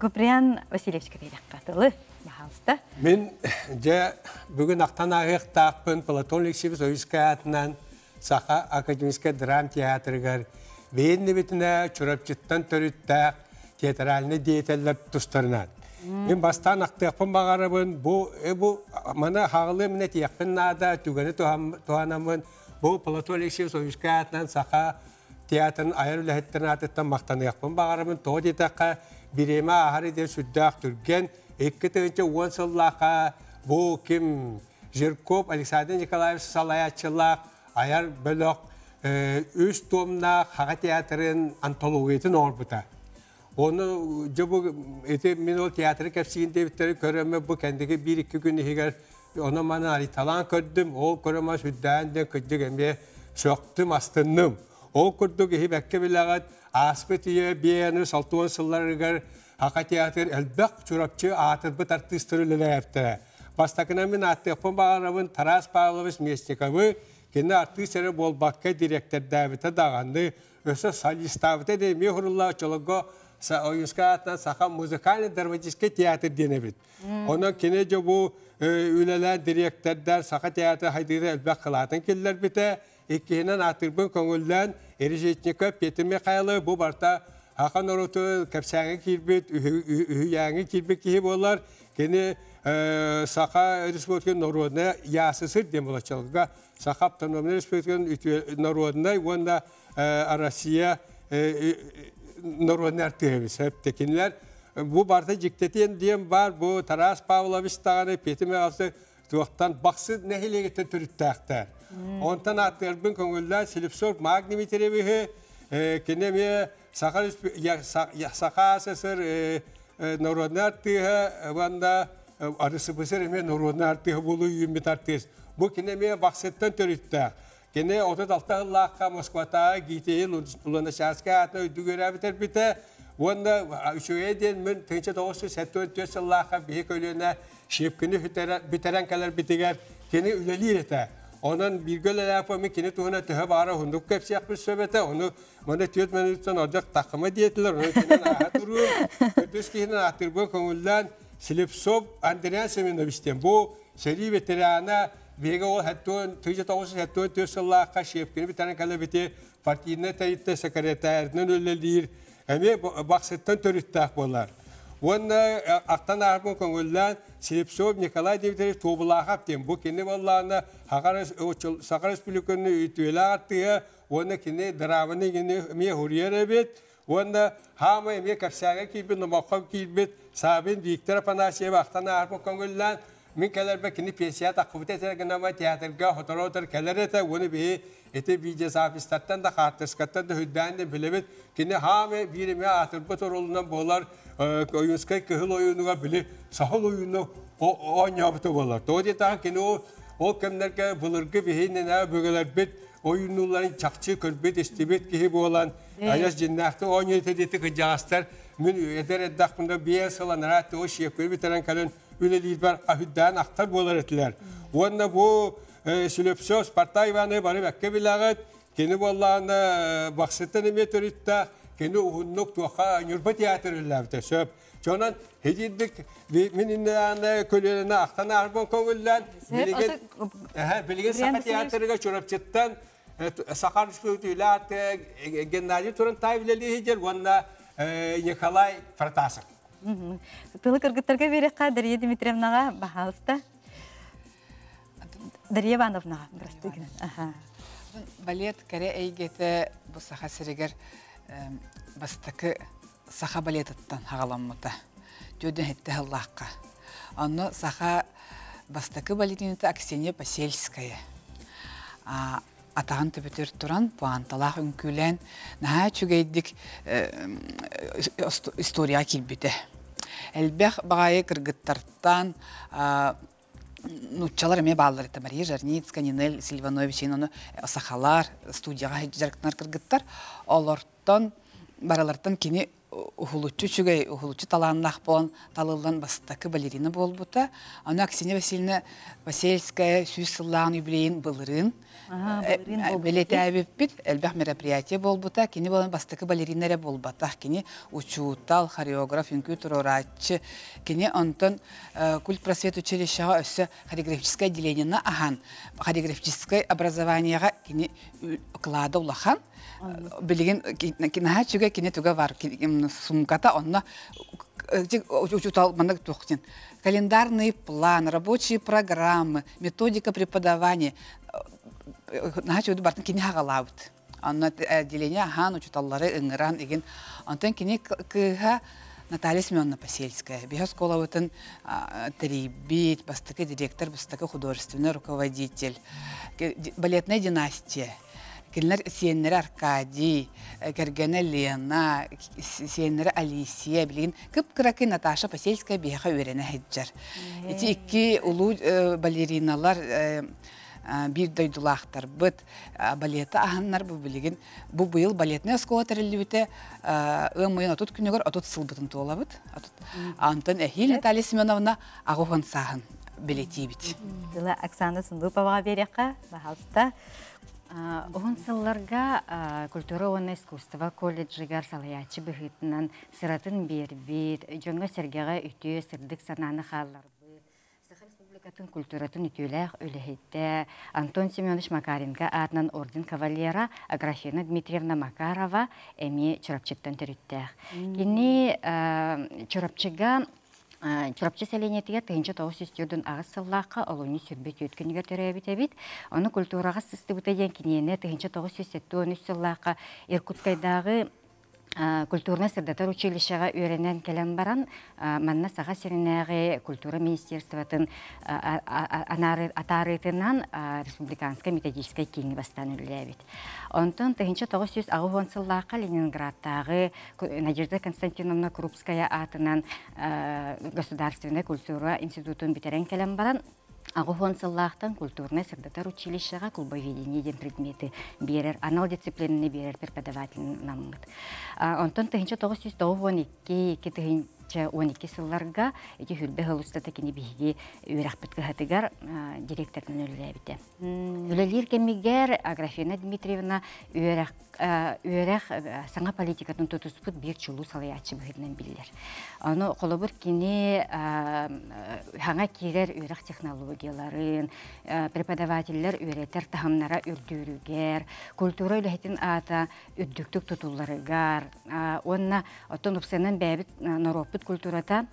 Гуприян Васильевичка биэрэххэ тылы, баһаалыста. Мин дьэ бүгүн ахтан ааһыахтаахпын Платон Алексеевич Ойуускай аатынан Саха академическай драм театрыгар бэйэннибитинэ Чурапчыттан төрүттээх театральнай деятеллэр тустарынан. Мин бастаан ахтыахпын баҕарабын, бу бу маны хаҕылыам минэ тиэхпин наада, түгэни туһанаммын бу Платон Алексеевич Ойуускай аатынан Саха театрын айар үлэһиттэрин аатыттан махтаныахпын баҕарабын. Тоҕо диэтэххэ, бириэмэ ааһар диэн сүрдээх түргэн. 2010 сыллаахха бу ким Жирков Александр Николаевич салайааччылаах айар бөлөх үс туомнаах Хаҕа театрын антологиятын оҥорбута. Оны дьэ бу ити мин ол театры кэпсиин диэбиттэри көрөммө бу кэнники биир-икки күн иһигэр ону маны арыйталаан көрдүм. Ол көрөмө сүрдээн диэн кырдьык эмиэ сөхтүм, астынным. Ол курдук иһи бэккэ билэҕит, ааспыт ийэ биэни салтуон сылларыгар Хака театр элбэх Чурапчы аатырбыт артыыстары үлэлээбиттэрэ. Бастакынан мин ааттыахпын баҕарабын Тарас Павлович Местниковы, кини артыыс эрэ буолбакка дириэктэрдээбитэ даҕаны, өссө солистаабыта да эмиэ уһуруллаа оччолорго Ойуунскай аатынан Саха музыкально-драматическай театр диэн эбит. Онон кини дьэ бу үлэлээн дириэктэрдэр Саха театр хайдыыта элбэх кылаатын киллэрбитэ. Иккиһинэн ааттыырбын көҥүллээн Решетников Петр Михайлов бу барта Саха норуоту кэпсээҥҥэ киирбит, үһүйээҥҥэ киирбит киһи буолар. Кини Саха Республикатын народная ясысыр диэн болоччолорго Саха автономнай республикатын народнай уонна Россия народнай артыыһа сөп кинилэр бу барыта дьиктэтиэн диэн баар бу Тарас Павлович даҕаны Петр Михайлович туохтан Бахсы нэһилиэгиттэн төрүттээхтэр. Онтон ааттыырбын көҥүллээн Слепцов Марк Дмитриевиһы кини эмиэ Саха Саха СССР народнай артыыһа уонна РСФСР эмиэ народнай артыыһа буолуу үүммүт артыыс. Бу кини эмиэ Бахсыттан төрүттээх. Кини 36 сыллаахха Москватааҕы ГИТИ Луначарскай аатынан үрдүк үөрэҕи бүтэрбитэ уонна үчүгэйэ диэн мин 1974 сыллаахха биһи көлүөнэ Щепкини бүтэрэн кэлэрбитигэр кини үлэлиир этэ. Онон бииргэ үлэлээппин кини туһунан төһө баара уһуннук кэпсиэхпин сөп этэ. Ону маны 4 минуттан ордук таххыма диэтилэр. Ону кинин ааһа туруум. Төрдүс киһинэн ааттыырбын көҥүллээн Слепцов Андриан Семенович диэн. Бу сэрии ветерана биһиги ол 1974 сыллаахха Щепкини бүтэрэн кэлэбити партийнай тэрилтэ секретарынан үлэлиир эмиэ Бахсыттан төрүттээх буолар. Уонна ахтан аарбын көҥүллээн Слепцов Николай Дмитриевич Туобулаахап диэн бу кини буоллаҕына Саха Республиканы үтүөлээх артыыһа уонна кини драманы кини эмиэ суруйар эбит уонна хаамай эмиэ кэпсээҥҥэ киирбит номоххо киирбит Саввин Виктор Афанасьев ахтан аарбын көҥүллээн мин кэлэрбэр кини пенсия таххыбыта этэ гынама театрга сотору-сотору кэлэр этэ уонна биһи ити видеозаписьтартан да хаартыскаттан да үрдээн да билэбит кини хаамай биир эмэ аатырбыт оруолунан буолар Ойуунскай кыһыл ойуунугар били саһыл ойууну оонньообута буолар. Тоҕо диэтэххэ кини ол кэмнэргэ былыргы биһи бөгөлөрбүт ойууннуларын чахчы көрбүт истибит киһи буолан айас дьиннээхтик оонньуу диэти кырдьаҕастар мин эдэр эрдэхпинэ биэс сыл анараа тоҕо шиэпкэри бүтэрэн кэлэн үлэлиирбэр аһыйдаан ахтар буолар этилэр. Уонна бу Слепцов Спартак Иванович бары бэккэ билэҕит. Кини буоллаҕына Бахсыттан эмиэ төрүттээх, кини уһуннук туохха Ньурба театр үлэлээбитэ сөп. Чонон хидирдик мин иннэ көлүөнэ ахтан аарбын көҥүллээн билигин билигин Саха театрыгар Чурапчыттан Саха Республикатын Геннадий Турантаев үлэлии уонна Николай Протасов. Тылы кыргыттарга биэриэххэ Дария Дмитриевнаҕа баһаалыста. Дария Ивановнаҕа бырастыы гынан. Балет кэрэ эйгэтэ бу Саха сиригэр бастакы саха балетыттан хаҕаламмыта. Түөдүн хэтте сыллаахха. Онно саха бастакы балетината Аксинья Посельская. Атаҕын төбөтүгэр туран пуанталаах үҥкүүлээн наһаа үчүгэйдик историяҕа киирбитэ. Элбэх баҕайы кыргыттартан нууччалар эмиэ бааллар этэ Мария Жарницкая, Нинель Сильванович ону сахалар студияҕа дьарыктанар кыргыттар. Олортон барылартан кини Уһулуччу үчүгэй, уһулуччу талааннаах буолан талыллан бастакы балерина буолбута. Аны Аксинья Васильевна Васильская 100 сыллааҕын юбилейын былырыын бэлиэтээбиппит, элбэх мероприятие буолбута. Кини буолан бастакы балерина эрэ буолбатах. Кини учуутал, хореограф, үҥкүү туруорааччы. Кини онтон культпросвет училищеҕа өссө хореографическое отделениены аһан, хореографическое образованиеҕа кини клада улахан. Билигин наһаа үчүгэй кини туга бар сумката онно учуутал маннык туох календарный план, рабочие программы, методика преподавания наһаа үчүгэй бартын кини хагалаабыт. Онно отделение аһаан учууталлары ыҥыран игин. Онтон кини кыыһа Наталья Семеновна Посельская. Биһи оскуолабытын тэрийбит, бастакы директор, бастакы художественный руководитель. Балетная династия. Кинилэр сиэннэрэ Аркадий, кэргэнэ Лена, сиэннэрэ Алисия, билигин кып-кыракый Наташа Посельская биһиэхэ үөрэнэ сылдьар. Ити икки улуу балериналар биир дойдулаахтарбыт балеты аһаннар бу билигин бу быйыл балетная оскуола тэриллибитэ ыам ыйын 30 күнүгэр 30 сылбытын туолабыт. Антон эһиил Наталья Семеновна аҕыс сааһын бэлиэтиибит. Тыла Оксана Сундуповаҕа биэриэххэ, баһаалыста. Уһун сылларга культура уонна искусство колледжыгар салайааччы быһыытынан сыратын биэрбит, дьоҥҥо-сэргэҕэ үтүө, сырдык санааны хаалларбыт, Саха Республикатын культуратын үтүөлээх үлэһитэ Антон Семенович Макаренко аатынан орден кавалера Аграфена Дмитриевна Макарова эмиэ Чурапчыттан төрүттээх. Кини Чурапчыга Чурапчы сэлиэнньэтигэр 1948 сыллаахха олунньу 24 күнүгэр төрөөбүт эбит. Ону культураҕа сыстыбыта диэн киниэнэ 1973 сыллаахха Иркутскайдааҕы культурно-сырдатар училищеҕа үөрэнэн кэлэн баран, манна Саха сиринээҕи культура министерствотын атаарыытынан республиканскай методическай кииҥҥэ бастаан үлэлээбит. Онтон 1980 сыллаахха Ленинградтааҕы Надежда Константиновна Крупская аатынан Государственная культура институтун бүтэрэн кэлэн баран, 80 сыллаахтан культурнай сырдатар училищеҕа клубоведение диэн предмети биэрэр, анал дисциплинаны биэрэр преподаватель наммыт. Онтон 1992 2012 сылларга ити хүрбэ сыл устата кини биһиги үөрэхпит кыһатыгар директорынан үлэлээбитэ. Үлэлиир кэмигэр Аграфена Дмитриевна үөрэх үөрэх саҥа политикатын тутуспут биир чулуу салайааччы быһыытынан биллэр. Ону холобур кини хаҥа киирэр үөрэх технологияларын, преподавателлэр үөрэтэр таһымнара үрдүүрүгэр, культура үлэһитин аата үрдүктүк тутулларыгар уонна оттон упсанан бэйэбит норуоппут культурата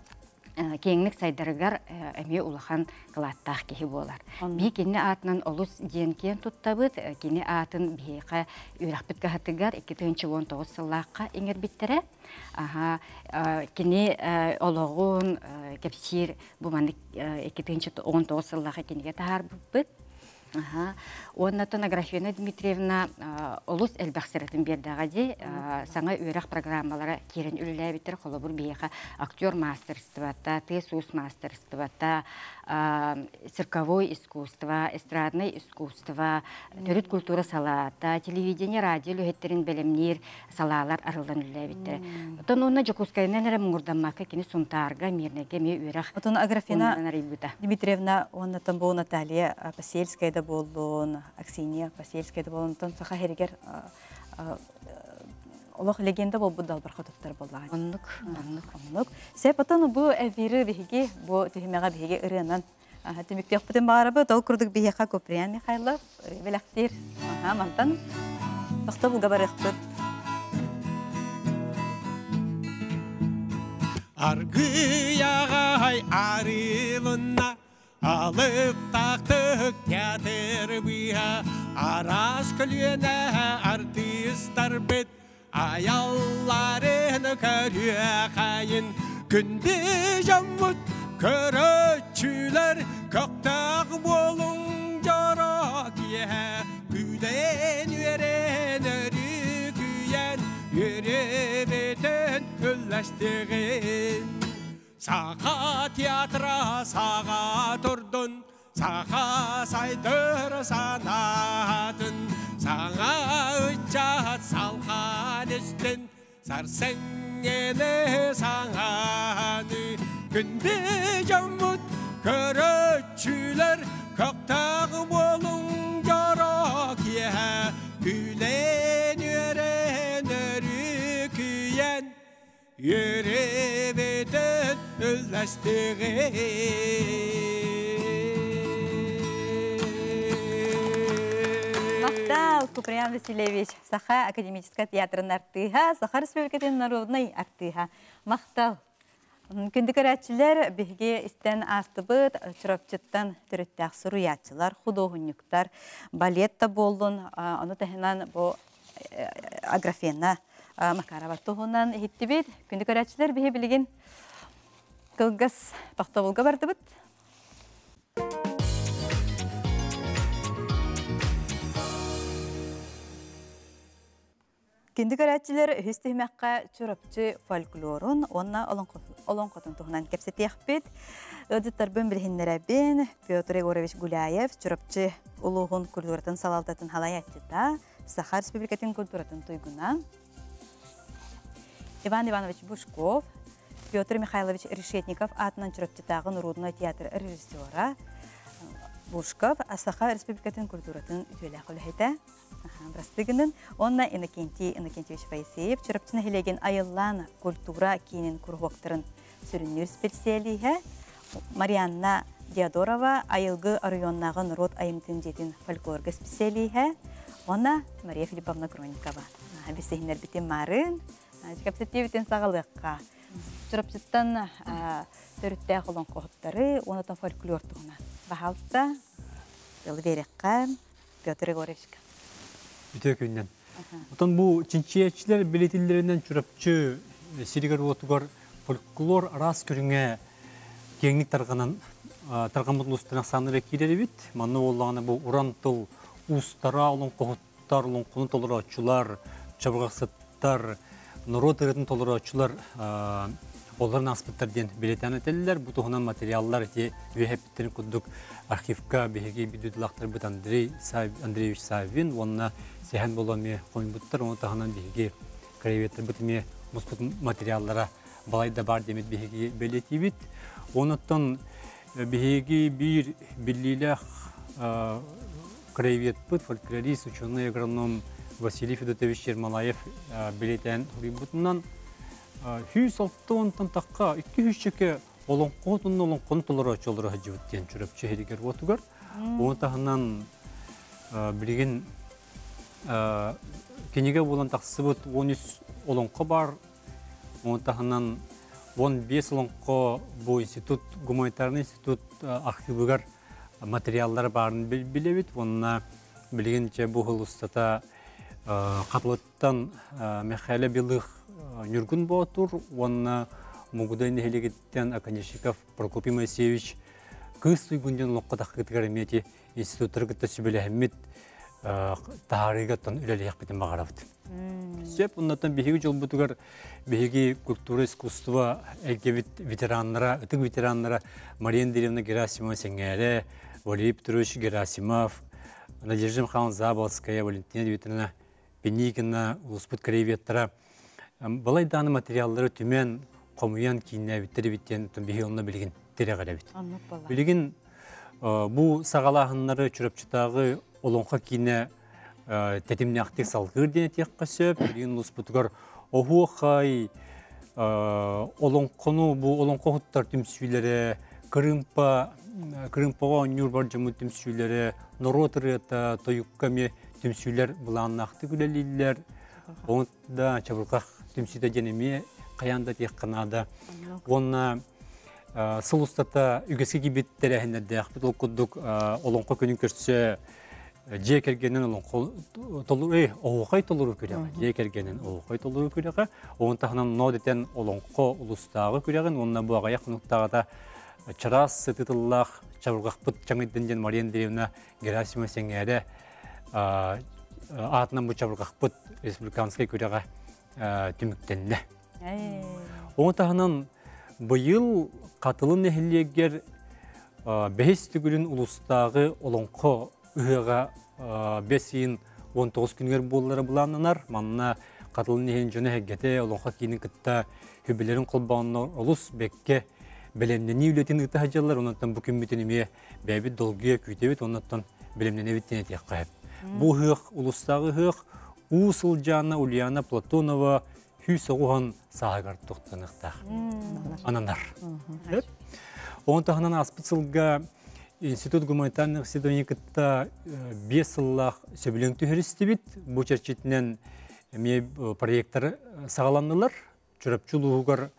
киэҥник сайдарыгар эмиэ улахан кылааттаах киһи буолар. Биһи кини аатынан олус диэн киэн туттабыт. Кини аатын биһиэхэ үөрэхпит кыһатыгар 2019 сыллаахха иҥэрбиттэрэ. Аха, кини олоҕун кэпсиир бу маннык 2019 сыллаахха кинигэ таһаарбыппыт. Уонна Аграфена Дмитриевна олус элбэх сыратын биэрдэҕэ дии. Саҥа үөрэх программалара киирэн үлэлээбиттэр. Холобур биһиэхэ актер мастерствота, тыас-уус мастерствота, цирковой искусство, эстрадное искусство, төрүт культура салаата, телевидение, радио үлэһиттэрин бэлэмниир салаалар арыллан үлэлээбиттэр. Оттон уонна Дьокуускайынан эрэ муҥурдаммакка кини Сунтаарга, Мирнэйгэ эмиэ үөрэх Отон Аграфена Дмитриевна уонна бу Наталья Посельская да буоллун, Аксинья Посельская да буоллун, онтон саха сиригэр олох легенда буолбут далбар хотуттар буоллаҕа. Оннук, оннук. Оннук. Сөп, отон бу эфири биһиги, бу түһүмэҕэ биһиги ырыанан түмүктүөхпүтүн баҕарабыт. Ол курдук биһиэхэ Куприян Михайлов бэлэхтиир. Мантан тохтобулга барыахпыт. Аргыяғай арылына алып тақтық театр быһа араас көлүөнэ артыыстар бит аялларын көрүөхайын күндү жаммыт көрөчүлэр көхтөөх буолуҥ дьоро киэһэ күлэн үөрэн өрүкүйэн үөребетен үллэстигин Саха театра саға турдун, саха сайдыр санатын, саҥа ыччат салҕаан истин, Сарсыҥҥыны саҥаны күндү дьоммут көрөөччүлэр көхтөөх буолуҥ дьоро киэһэ күлэн үөрэн өрүкүйэн үөрүүбүтүн үллэстиҕиҥ. Махтал, Куприян Васильевич, Саха академическай театрын артыыһа, Саха Республикатын народнай артыыһа. Махтал. Күндү көрөөччүлэр, биһиги истэн аастыбыт Чурапчыттан төрүттээх суруйааччылар, худуоһунньуктар, балет да буоллун, ону таһынан бу Аграфена Макарова туһунан иһиттибит. Күндү көрөөччүлэр, биһи билигин кылгас тохтобулга бардыбыт. Күндү көрөөччүлэр, үһүс түһүмэххэ Чурапчы фольклорун уонна олоҥхотун туһунан кэпсэтиэхпит. Ыалдьыттарбын билиһиннэрэбин. Петр Егорович Гуляев, Чурапчы улууһун культуратын салалтатын халайааччыта, Саха Республикатын культуратын туйгуна. Иван Иванович Бушков, Петр Михайлович Решетников аатынан Чурапчытааҕы норуодунай театр режиссера, Бушков Саха Республикатын культуратын үтүөлээх үлэһитэ. Бырастыгынын уонна Иннокентий Иннокентьевич Моисеев Чурапчы нэһилиэгин айыллаан культура киинин куруһуоктарын сүрүннүүр специалиһэ, Марианна Диодорова Айылгы оройуоннааҕы норуот айымньытын дьиэтин фольклорга специалиһэ уонна Мария Филипповна Кроникова. Билсиһиннэрбитин маарын, кэпсэтиибитин саҕалыахха. Чурапчыттан төрүттээх олоҥхоһуттары уонна фольклор туһунан. Баһаалыста, тылы биэриэххэ. Петр Егоровичка. Үтүө күннэн. Отон бу чинчийээччилэр билэтиллэринэн Чурапчы сиригэр-уотугар фольклор араас көрүҥэ киэҥник тарҕанан тарҕаммыт улуустарын ахсааннара киирэр эбит. Манна буоллаҕына бу уран тыл уустара, олоҥхоһуттар, олоҥхону толорооччулар, чабырҕахсыттар, норуот ырыатын толорооччулар олорон ааспыттар диэн билэтэн этэллэр. Бу туһунан материаллар ити үөһэппиттэрин курдук архивка биһиги бидудулаахтарбыт Андрей Андреевич Саввин уонна Сэһэн Боло эмиэ хомуйбуттар. Ону таһынан биһиги краеведтарбыт эмиэ муспут материаллара балай да баар диэмит биһиги бэлиэтиибит. Онуттан биһиги биир биллиилээх краеведпыт, фольклорист, ученый агроном Василий Федотович Ермолаев билиэтээн суруйбутунан 160 тахха 200 олоҥхо олоҥхону толорооччу олоро сылдьыбыт диэн Чурапчы иһигэр уотугар. Ону таһынан билигин кинигэ буолан тахсыбыт 13 олоҥхо бар. Ону таһынан 15 олоҥхо бу институт, гуманитарный институт архивыгар материаллар баарын билэбит. Уонна билигин чэ бу сыл устата Хатылыттан Михаил Белых Ньургун Боотур уонна Мугудай нэһилиэгиттэн Оконешников Прокопий Моисеевич Кыыс Туйгун диэн олоххо таххытыгар эмиэ ити институттары кытта сүбэлэһэммит таһаарыыга оттон үлэлиэхпитин баҕарабыт. Сөп, оннотон биһиги дьолбутугар биһиги культура, искусство эйгэбит ветераннара, ытык ветераннара Мария Андреевна Герасимова Сэҥээрэ, Валерий Петрович Герасимов, Надежда Михайловна Заболоцкая, Валентина Дмитриевна Пеникина, улуспут краеведтара балай дааны материаллары түмэн, хомуйан кииннээбиттэр эбит диэн биһиги онно билигин тирэҕирэбит. Билигин бу саҕалааһыннары Чурапчытааҕы Олоҥхо киинэ тэтимнээхтик салгыыр диэн этиэххэ сөп. Билигин улууспутугар оһуохай, олоҥхону бу олоҥхоһуттар түмсүүлэрэ, кырыымпа, кырыымпаҕа оонньуур бар дьоммут түмсүүлэрэ, норуот ырыата, тойукка эмиэ түмсүүлэр былааннаахтык үлэлииллэр. Ону да чабырҕах түмсүүтэ диэн эмиэ хайаан да этиэххэ наада. Уонна сыл устата үгэскэ киирбит тэрээһиннэрдээхпит. Ол курдук Олоҥхо күнүн көрсө дьиэ кэргэнин олоҥхо толору оһуохай толору күрэҕэ, дьиэ кэргэнин оһуохай толору күрэҕэ, ону таһынан ноо дэтэн олоҥхо улустааҕы күрэҕин уонна бу аҕыйах хонуктааҕыта чараас сытыы тыллаах чабырҕахпыт чаҥыйдын диэн Мария Андреевна Герасимова Сэҥээрэ аатынан бу чабырҕахпыт республиканскай күрэҕэ түмүктэннэ. Ону таһынан быйыл Хатылы нэһилиэгэр бэһис төгүлүн улуустааҕы олоҥхо ыһыаҕа бэс ыйын 19 күнүгэр буоллара былааннанар. Манна Хатылын иһин дьоно сэргэтэ олоҥхо киинин кытта хүбүлэрин холбооннор олус бэккэ бэлэмнэнии үлэтин ыыта сылдьаллар. Онон бу күммүтүн эмиэ бэйэбит долгуйа күүтэбит, оннуттан бэлэмнэнэбит диэн этиэххэ сөп. Бу ыһыах улустааҕы ыһыах Уу Сылдьаана Ульяна Платонова 190 сааһыгар тохтоныахтаах. Ананар. Ону таһынан ааспыт сылга Институт гуманитарных исследований кытта 5 сыллаах сөбүлэҥ түһэристибит. Бу чэрчитинэн эмиэ проекттар саҕаланнылар. Чурапчы улууһугар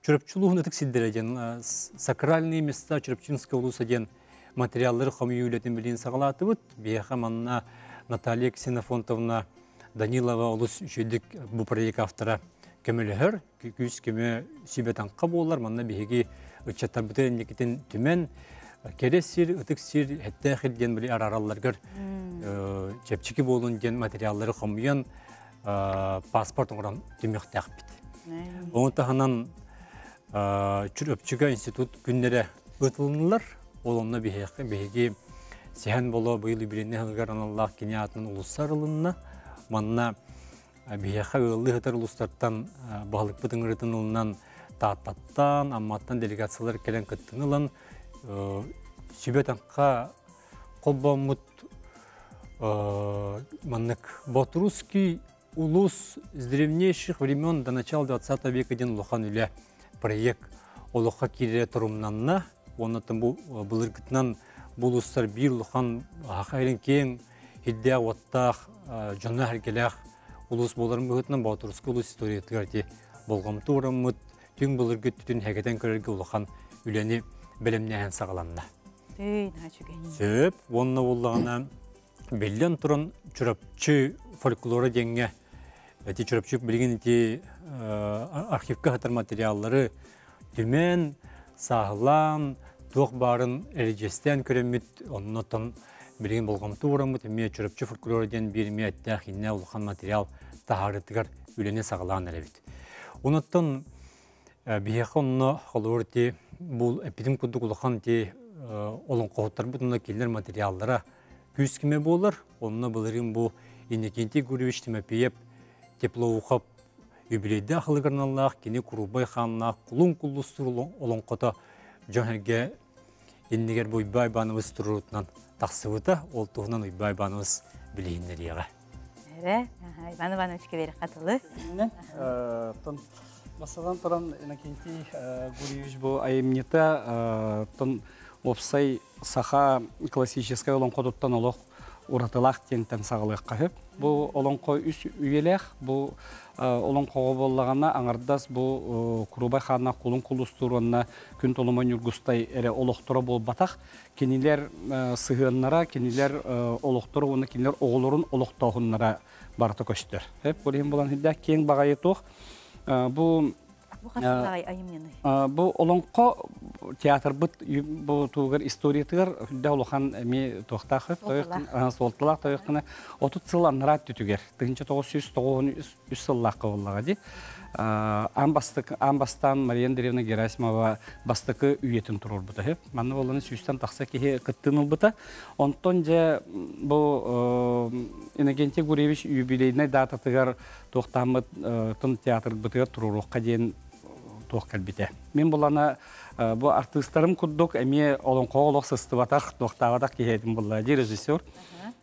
Чурапчы улууһун ытык сирдэрэ диэн сакральные места Чурапчинского улуса диэн материаллары хомуйуу үлэтин билигин саҕалаатыбыт. Биһиэхэ манна Наталья Ксенофонтовна Данилова олус үчүгэйдик бу проект автора көмөлөһөр, күүс-көмө сүбэ-таҥха буолар. Манна биһиги ыччаттарбытын инникитин түмэн, кэрэ сир, ытык сир, эттээх сир диэн били арааралларыгар чэпчэки буолун диэн материаллары хомуйан паспорт оҥорон түмүөхтээхпит. Ону таһынан Чурапчыга институт күннэрэ ыытылыннылар. Ол онно биһиэхэ биһиги Сэһэн Боло быйыл юбилейнай сылыгар аналлаах кини аатынан улуссар ылынна. Манна биһиэхэ ыаллыы сытар улуустартан баһылыкпыт ыҥырыытын ылынан Тааттаттан, Амматтан делегациялар кэлэн кыттыны ылан сүбэ-таҥха холбооммут маннык Боотурусский улус с древнейших времен до начала 20 века диэн улахан үлэ проект олоххо киирэрэ торумнанна. Уонна бу былыргытынан бу улуустар биир улахан хахайрын киэҥ хирдээх уоттаах дьоно сэргэлээх улуус буоларын быһыытынан Боотурусский улус историятыгар ити болҕомто уураммыт түҥ былыргы өттүтүн хэгэтэн көрөргө улахан үлэни бэлэмнээһин саҕаланна. Сөп. Уонна буоллаҕына биллэн туран Чурапчы фольклора диэҥҥэ ити Чурапчы билигин ити архивка сытар материаллары түмэн, сааһылаан, туох баарын эридьиэстээн көрөммүт, оннотон билигин болҕомто уураммыт эмиэ Чурапчы фольклора диэн биир эмиэ эттээх иннэ улахан материал таһаарыытыгар үлэни саҕалаан эрэбит. Онуттан биһиэхэ онно холобур ити бу эппитим курдук улахан ити олоҥхоһуттарбыт уонна кинилэр материаллара күүс кимэ буолар. Онно былырыын бу Иннокентий Гурьевич Тимофеев Теплоухов юбилейдаах ылыгырналлаах кини курубай хааннаах кулун куллустуур олоҥхото дьон эргэ иннигэр бу Уйбаа Иванович туруорутунан тахсыбыта. Ол туһунан Уйбаа Иванович билиһиннэриэҕэ. Эрэ, Иван Иванович кэбиэри хатылы. Бастатан туран Иннокентий Гурьевич бу айымньыта тон уопсай саха классическай олоҥхотуттан олох уратылаах диэнтэн саҕалыахха сөп. Бу олоҥхо үс үйэлээх, бу олоҥхоҕо буоллаҕына аҥардас бу Курубай хааннаах кулун кулустуур уонна Күн Толомон Ньургустай эрэ олохторо буолбатах. Кинилэр сыһыаннара, кинилэр олохторо уонна кинилэр оҕолорун олохтооһуннара барыта көстөр. Ол иһин булан хидда киэҥ баҕайы туох бу Бу хас айымньыный? Бу олоҥхо театрбыт бу тугар историятыгар үрдэ улахан эми туохтаах суолталаах тойохтана 30 сыл анараа түтүгэр 1993 сыллаахха буоллаҕа дии. Аан бастакы аан бастаан Мария Андреевна Герасимова бастакы үйэтин туруорбута үһү. Манна буолланы сүүстэн тахса киһи кыттыын ылбыта. Онтон дьэ бу Иннокентий Гурьевич юбилейнай дататыгар туохтааммыт тон театрбытыгар туруоруохха диэн туох кэлбитэ. Мин булана бу артыыстарым курдук эмиэ олоҥхоҕо олох сыстыбатах, туохтаабатах киһи этим булла дии режиссер.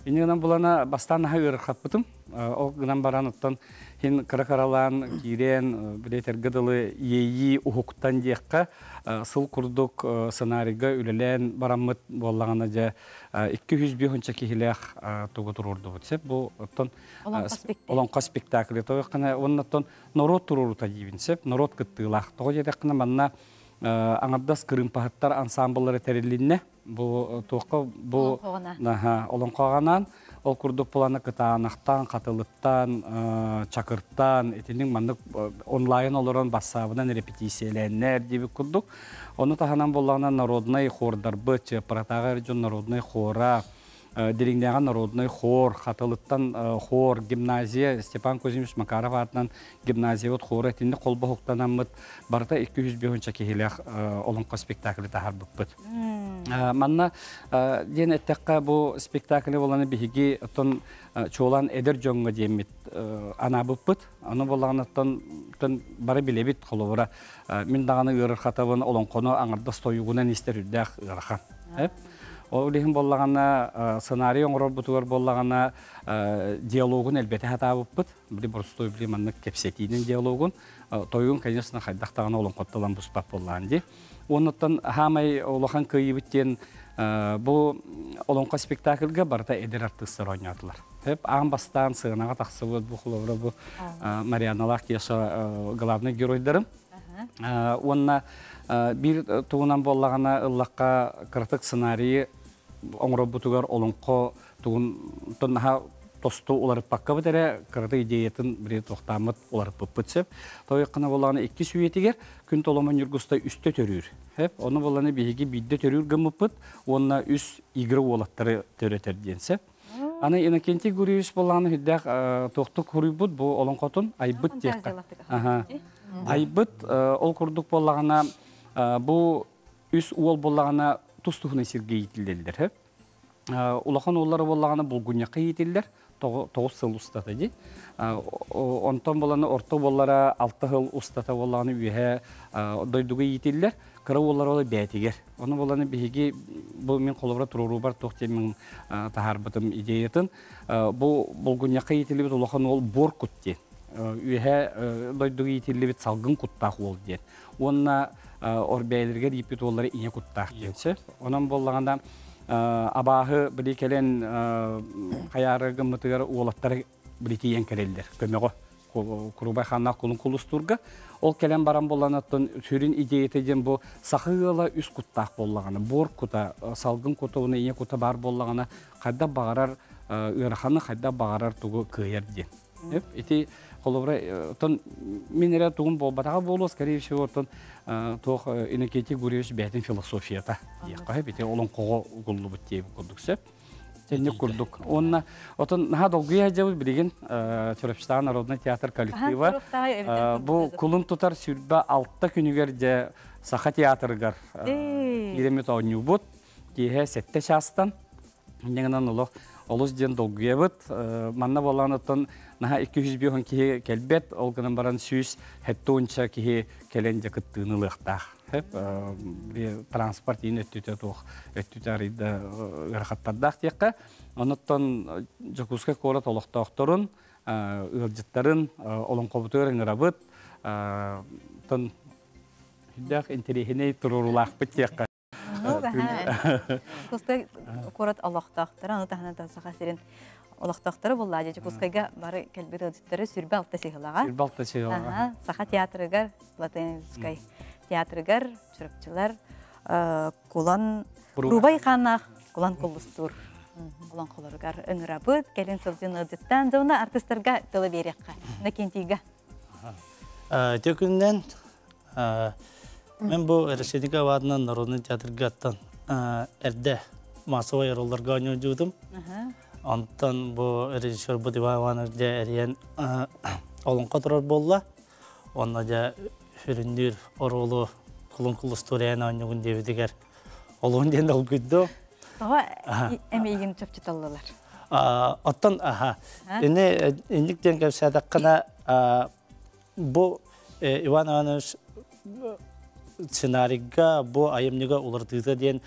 Инньэ гынан булана бастаан наһаа ыарырхаппытым. Ол гынан баран оттон хин кыра-кыралаан киирэн билетэргэ дылы иэйии уһуктан диэххэ сыл курдук сценарийга үлэлээн бараммыт буоллаҕына дьэ 205 киһилээх тугу туруордубут сеп бу оттон олоҥхо спектакль тоҕо уонна оттон норуот туруорута диибин сеп норуот кыттыылаах тоҕо диэтэххинэ манна аҥардас кырыымпаһыттар ансаамбыллара тэрилиннэ Бу туохха бу олоҥхоҕонаан ол курдук плана кытаанахтаан, хатылыттаан, чакыртаан итинник маннык онлайн олорон бассаабынан репетициялээннэр диэбит курдук. Ону таһынан буоллаҕына народнай хордарбыт, Чыаппаратааҕы эр дьон народнай хора, Дириҥнээҕи народнай хор, Хатылыттан хор, гимназия, Степан Кузьмич Макаров аатынан гимназиябыт хора итинник холбоһуктанаммыт барыта 205 киһилээх олоҥхо спектаклы таһаарбыппыт. Манна диэн эттэххэ, бу спектаклы боланы биһиги оттон чуолаан эдэр дьоҥҥо диэммит анаабыппыт. Аны боллаҕынаттан бары билэбит холобура мин даҕаны ыарырхатабын олоҥхону аҥардас тойугунан истэр үрдээх ыарахан. Ол иһин боллаҕына сценарий оҥорорбутугар боллаҕына диалогун элбэтэ сатаабыппыт. Били боростуой били маннык кэпсэтиинин диалогун тойугун, конечно, хайдах даҕаны олоҥхоттолон буспат буоллаан дии. Оннуттан хаамай улахан кыайыыбыт диэн бу олоҥхо спектакльга барыта эдэр артыыстар оонньоотулар. Хеп аан бастаан сыанаҕа тахсыбыт бу холобура бу Марианалаах Кеша главный геройдарым. Уонна биир тугунан буоллаҕына ыллахха кыратык сценарийы оҥорорбутугар олоҥхо тугун наһаа тосту уларыппаккабыт эрэ кыраты идеятын били туохтааммыт уларыппыппыт сөп. Тойуккана буоллаҕына иккис үйэтигэр күн толомо Ньургуста үстэ төрүүр. Хөп, ону буоллаҕына биһиги биирдэ төрүүр гыммыппыт уонна үс игры уолаттары төрөтөр диэн сөп. Аны Иннокентий Гурьевич буоллаҕына үрдээх туохтук хуруйбут бу олоҥхотун айбыт диэххэ. Айбыт ол курдук буоллаҕына бу үс уол буоллаҕына тус-туһунан сиргэ иитиллэллэр. Улахан уоллара буоллаҕына булгунньахха иитиллэр 9 сыл устата дии. Онтон буолана орто уоллара 6 сыл устата буоллаҕына үөһэ дойдуга иитиллэр. Кыра уоллара ол бээтигэр. Ону буолана биһиги бу мин холобура туруоруубар туох диэн таһаарбытым идеятын. Бу булгунньахха иитиллибит улахан уол буор кут диэн. Үөһэ дойдуга иитиллибит салгын куттаах уол диэн. Уонна орбэйэлэригэр ииппит уоллара ийэ куттаах диэн сөп. Онон буоллаҕына абааһы били кэлэн хайаары гыммытыгар уолаттары били тиийэн кэлэллэр көмөҕө Курубай хааннаах кулун кулустуурга. Ол кэлэн баран буолланыттан сүрүн идеята диэн бу саха ыала үс куттаах буоллаҕына, буор кута, салгын кута уонна ийэ кута баар буоллаҕына, хайдах баҕарар ыараханы, хайдах баҕарар тугу кыайар диэн. Ити холобура оттон мин эрэ тугум буолбатаҕа буолуо, скорее всего, оттон туох Иннокентий Гурьевич бэйэтин философията диэххэ ити олоҥхоҕо угуллубут диэбит курдук сөп. Тэнник курдук. Уонна отон наһаа долгуйа сылдьабыт билигин Чурапчытааҕы народнай театр коллектива бу кулун тутар 26 күнүгэр дьэ Саха театрыгар киирэммит оонньуубут. Киэһэ 7 чаастан Инньэ олох олус диэн долгуйабыт. Манна буоллаҕына оттон наһаа 205 киһи кэлбэт, ол гынан баран 170 киһи кэлэн дьэ кыттыыны ылыахтаах. Транспорт иин өттүтэ туох өттүтэ арыйда ыарахаттардаах диэххэ. Онуттан Дьокуускай куорат олохтоохторун, ыалдьыттарын олоҥхобутугар ыҥырабыт. Оттон сүрдээх интэриэһинэй туруорулаахпыт диэххэ. Дьокуускай куорат олохтоохторо, ону таһынан Саха сирин олохтоохторо буллаа. Дьокуускайга бары кэлбит ыалдьыттары 26 сыһылаҕа. 26 сыһылаҕа. Саха театрыгар, Латинскай театрыгар чурапчылар Кулан Рубай хааннаах Кулан Куллустуур олоҥхолоругар ыҥырабыт. Кэлин сылдьын ыалдьыттаан дьоно артыстарга тылы биэриэххэ. Накентийга. Үтө күннэн Мен бу Российка абаатынан народный театргаттан эрдэ массовай ролларга оонньуурдум. Онтон бу режиссер бу Иван Иванович дьэ эрийэн олоҥхо турар буолла. Онно дьэ сүрүннүүр оруолу кулун кулустуурайан оонньугун диэбитигэр олуһун диэн долгуйду. Тоҕо эмиигин чопчуталлылар? Оттон аха. Ини инник диэн кэпсээтэххинэ Бу Иван Иванович сценарийга бу айымньыга уларытыыта диэн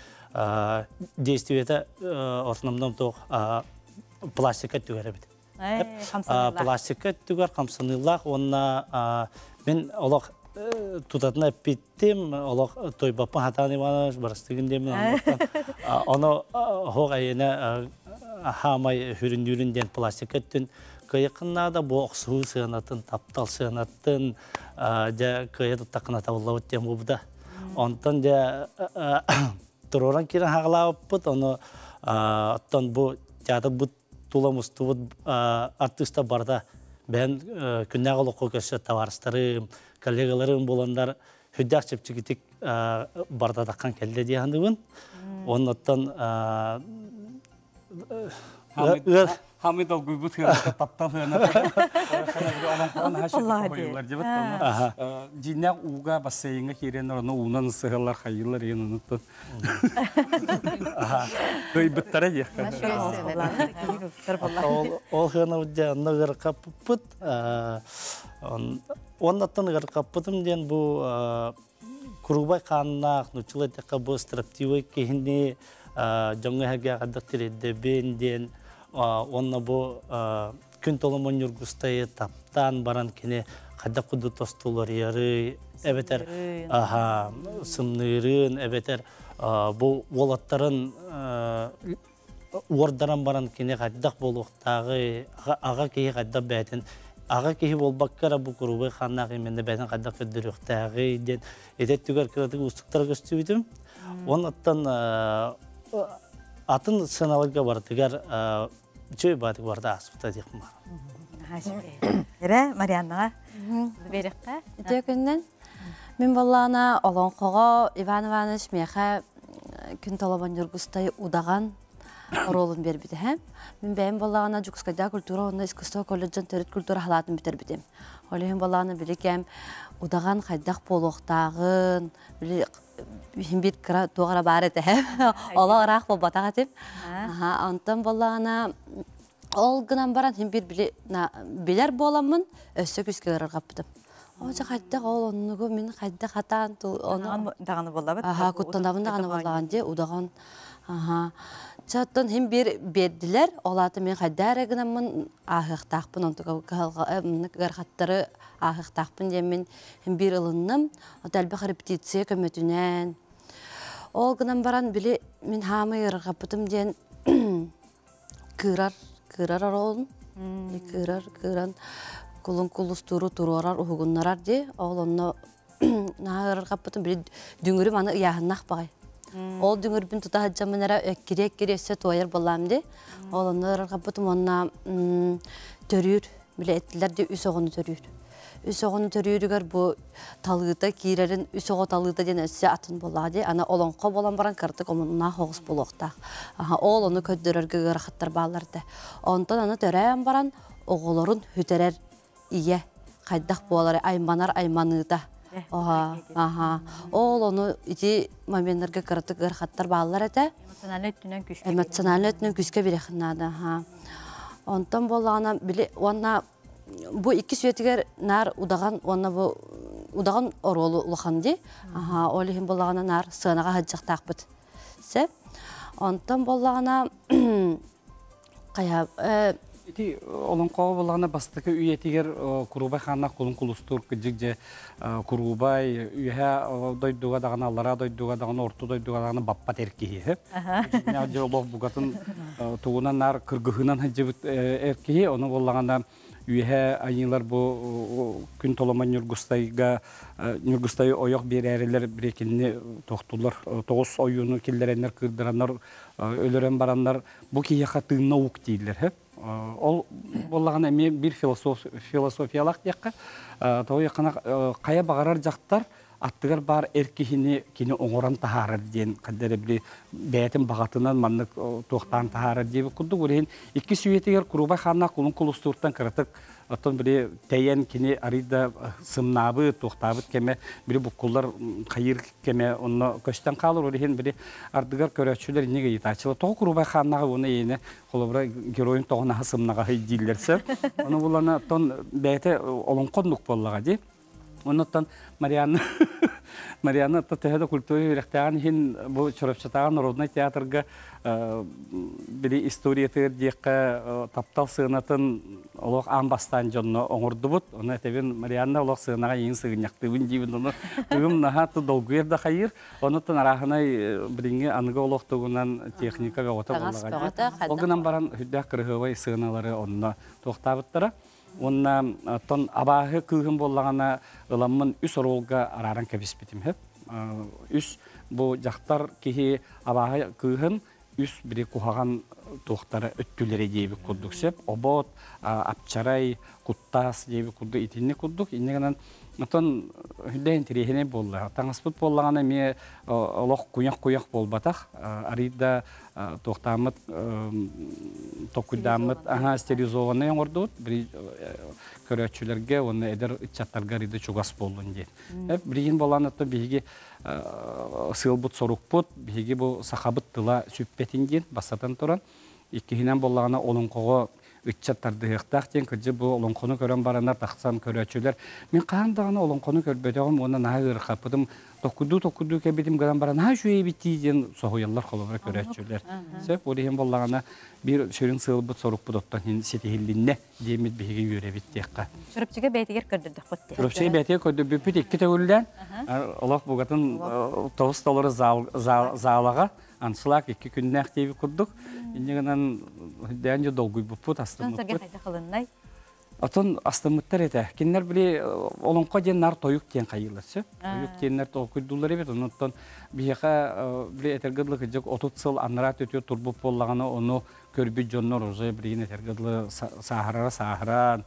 действиета основном туох пластика өттүгэр эбит. Пластика өттүгэр хамсаныылаах уонна мин олох тутатына эппиттим, олох тойбаппын Хатан Иванович барастыгын диэмин ону хоох эйиэнэ хаамай хүрүннүүрүн диэн пластика өттүн Кыайыаххын наада бу охсуһуу сыанатын, таптал сыанатын дьэ кыайа туттаххына табыллабыт диэн буолбута. Онтон дьэ туруоран киирэн хаҕалаабыппыт, ону оттон бу театрбыт тула мустубут артыыстар барыта бэйэм күннээҕи олоххо көрсөр табаарыстарым, коллегаларым буоланнар сүрдээх чэпчэкитик барыта таххан кэллэ дии саныыбын. Оннуттан. Хамы долгуйбут хыаната таптал хыаната. Дьиҥнээх ууга бассейҥҥа киирэн ону уунан сыһаллар хайыылар иһин онуттан. Кыайбыттара диэххэ. Ол хыанабыт дьэ онно ыарахаппыт. Оннаттан ыарахаппытым диэн бу куруубай хааннаах нуччалыы эттэххэ бу строптивый киһини дьоҥҥо эһэргэ хайдах тириэрдэбин диэн уонна бу күн толомон Ньургустайы таптаан баран кини хайдах курдук тостуларыйарый эбэтэр аха сымныырын эбэтэр бу уолаттарын уордаран баран кини хайдах буолуохтааҕый, аҕа киһи хайдах бэйэтин аҕа киһи буолбакка эрэ бу куруубай хааннаах именно бэйэтин хайдах көрдөрүөхтээҕий диэн ити өттүгэр кыратык уустуктара көстүбүтүм. Оннуттан атын сыаналарга барытыгар үчүгэй баатык барыта ааспыта диэхпин баар. Эрэ Марианнаҕа берекка. Үтүө күннэн. Мин боллаана олоҥхоҕо Иван Иванович миэхэ күн толобон Ньургустай удаҕан оруолун биэрбитэ. Мин бэйэм буоллаҕына Дьокуускайдааҕы культура уонна искусство колледжын төрүт культура халаатын бүтэрбитим. Ол иһин буоллаҕына били кэм удаҕан хайдах буолуохтааҕын, били иһин биир кыра туох эрэ баар этэ. Олох ыраах буолбатах этим. Онтон буоллаҕына ол гынан баран иһин биир били билэр буоламмын өссө күүскэ ыарырҕаппытым. Оончо хайдах ол оннугу мин хайдах хатаан ону даҕаны буоллабыт. Аха куттанабын даҕаны буоллаҕын дии удаҕан. Аха. Чэ оттон иһин биир биэрдилэр. Ол аата мин хайдах эрэ гынаммын ааһыахтаахпын онтука кыһалҕа ыарахаттары ааһыахтаахпын диэммин иһин биир ылынным. Ото элбэх репетиция көмөтүнэн. Ол гынан баран били мин хаамай ыарырҕаппытым диэн кыырар, кыырар оруолун, кыырар, кыыран кулун кулустууру туруорар, уһугуннарар дии. Ол онно наһаа ыарырҕаппытым, били дүҥүрүм аны ыйааһыннаах баҕай. Ол дүҥүрбүн тута сылдьаммын эрэ эккири-эккири өссө туойар буоллаам дии. Ол онно ыарырҕаппытым уонна төрүүр, били эттилэр дии үс оҕону төрүүр. Үс оҕону төрүүрүгэр бу талыыта киирэрин үс оҕо талыыта диэн өссө атын буоллаҕа дии. Аны олоҥхо буолан баран кыратык омуннаах оҕус буолуохтаах. Ол ону көрдөрөргө ыарахаттар бааллар этэ. Онтон аны төрөөн баран оҕолорун сүтэрэр ийэ хайдах буолар айманар айманыыта. Аха. Ол ону ити моменнарга кыратык ыарахаттар бааллар этэ. Эмоциональнай өттүнэн күүскэ. Эмоциональнай өттүнэн күүскэ бириэхин наада. Онтон буоллаҕына били уонна бу икки сүөтүгэр наар удаҕан уонна бу удаҕан оруолу улахан дии. Аха, ол иһин буоллаҕына наар сыанаҕа сылдьыахтаахпыт. Сөп. Онтон буоллаҕына хайа Ити олоҥхоҕо буоллаҕына бастакы үйэтигэр Куруубай хааннаах кулун кулустуур кыдьык дьэ Куруубай үөһэ дойдуга даҕаны аллараа дойдуга даҕаны орто дойдуга даҕаны баппат эр киһи. Дьиҥнээх дьэ олох букатын тугунан наар кыргыһыынан сылдьыбыт эр киһи ону буоллаҕына үөһэ айыылар бу күн толомон Ньургустайга Ньургустайы ойох биэрээрилэр бириэкинни тохтулар тоҕус ойууну киллэрэннэр кыырдараннар өлөрөн бараннар бу киһиэхэ тыынна ук дииллэр ол буоллаҕына эмиэ биир философиялаах диэххэ тоҕо хайа баҕарар дьахтар аттыгар баар эр киһини кини оҥорон таһаарар диэн ханна эрэ били бэйэтин баҕатынан маннык туохтаан таһаарар диэбит курдук ол иһин иккис үйэтигэр Куруубай хааннаах кулун кулустууртан кыратык оттон били тэйэн кини арый да сымнаабыт туохтаабыт кэмэ били буккуллар хайыыр кэмэ онно көстөн хаалар ол иһин били ардыгар көрөөччүлэр инник ыйытааччылар тоҕо Куруубай хааннааҕы уонна ийэни холобура геройун тоҕо наһаа сымнаҕаһый дииллэр сөп ону булана оттон бэйэтэ олоҥхо оннук буоллаҕа дии Оннуттан Марианна Марианна төһө да культура үөрэхтээҕин иһин бу Чурапчытааҕы народнай театрга били историятыгар диэххэ таптал сыанатын олох аан бастаан дьонно оҥордубут. Ону этэбин Марианна олох сыанаҕа иин сыгынньахтыыбын диибин ону тыгым наһаа долгуйар да хайыыр. Онуттан арааһынай билиҥҥи аныгы олох тугунан техника бөҕөтө буоллаҕа. Ол гынан баран үрдээх кырыһыабай сыаналары онно туохтаабыттара. Уонна оттон абааһы кыыһым буоллаҕына ыламмын үс оруолга арааран кэбиспитим сөп. Үс бу дьахтар киһи абааһы кыыһын үс бiri куһаҕан туохтара өттүлэрэ диэбит курдук сөп. Обот, апчарай, куттаас диэбит курдук итинник курдук. Инньэ гынан Отон хүллэ интириэһинэй буолла. Таҥаспыт буоллаҕына эмиэ олох куйах-куйах буолбатах. Арыйда туохтааммыт токуйдааммыт аха стерилизованный оҥордубут. Били көрөөччүлэргэ уонна эдэр ыччаттарга арыйда чугас буоллун диэн. Билигин буолан оттон биһиги сыалбыт сорукпут, биһиги бу сахабыт тыла сүппэтин диэн бастатан туран, иккиһинэн буоллаҕына олоҥхоҕо ыччат тардыһыахтаах диэн кырдьык бу олоҥхону көрөн бараннар тахсан көрөөччүлэр мин хаһан даҕаны олоҥхону көрбөтөҕүм уонна наһаа ыарахаппытым токкуйдуу-токкуйдуу кэлбитим гынан баран наһаа үчүгэй эбит дии диэн соһуйаллар холобура көрөөччүлэр. Сөп, ол иһин буоллаҕына биир сүрүн сыалбыт сорукпут оттон ситиһиллиннэ диэммит биһиги үөрэбит диэххэ. Чурапчыга бэйэтигэр көрдөрдөххүт дии. Чурапчыга бэйэтигэр көрдөрбүппүт икки төгүллээн олох бугатын тоҕус толору заалаҕа аншлаг икки күннээх диэбит курдук. Инньэ гынан дээн дьэ долгуйбуппут, астыммыппыт. Хылыннай. Отон астыммыттар этэ. Кинилэр били олоҥхо диэн нар тойук диэн хайыылар сөп. Тойук диэннэр толкуйдуулар эбит. Оннуттан биһиэхэ били этэргэ дылы кырдьык 30 сыл анараа төтүө турбут буоллаҕына ону көрбүт дьоннор уже билигин этэргэ дылы сааһырара сааһыран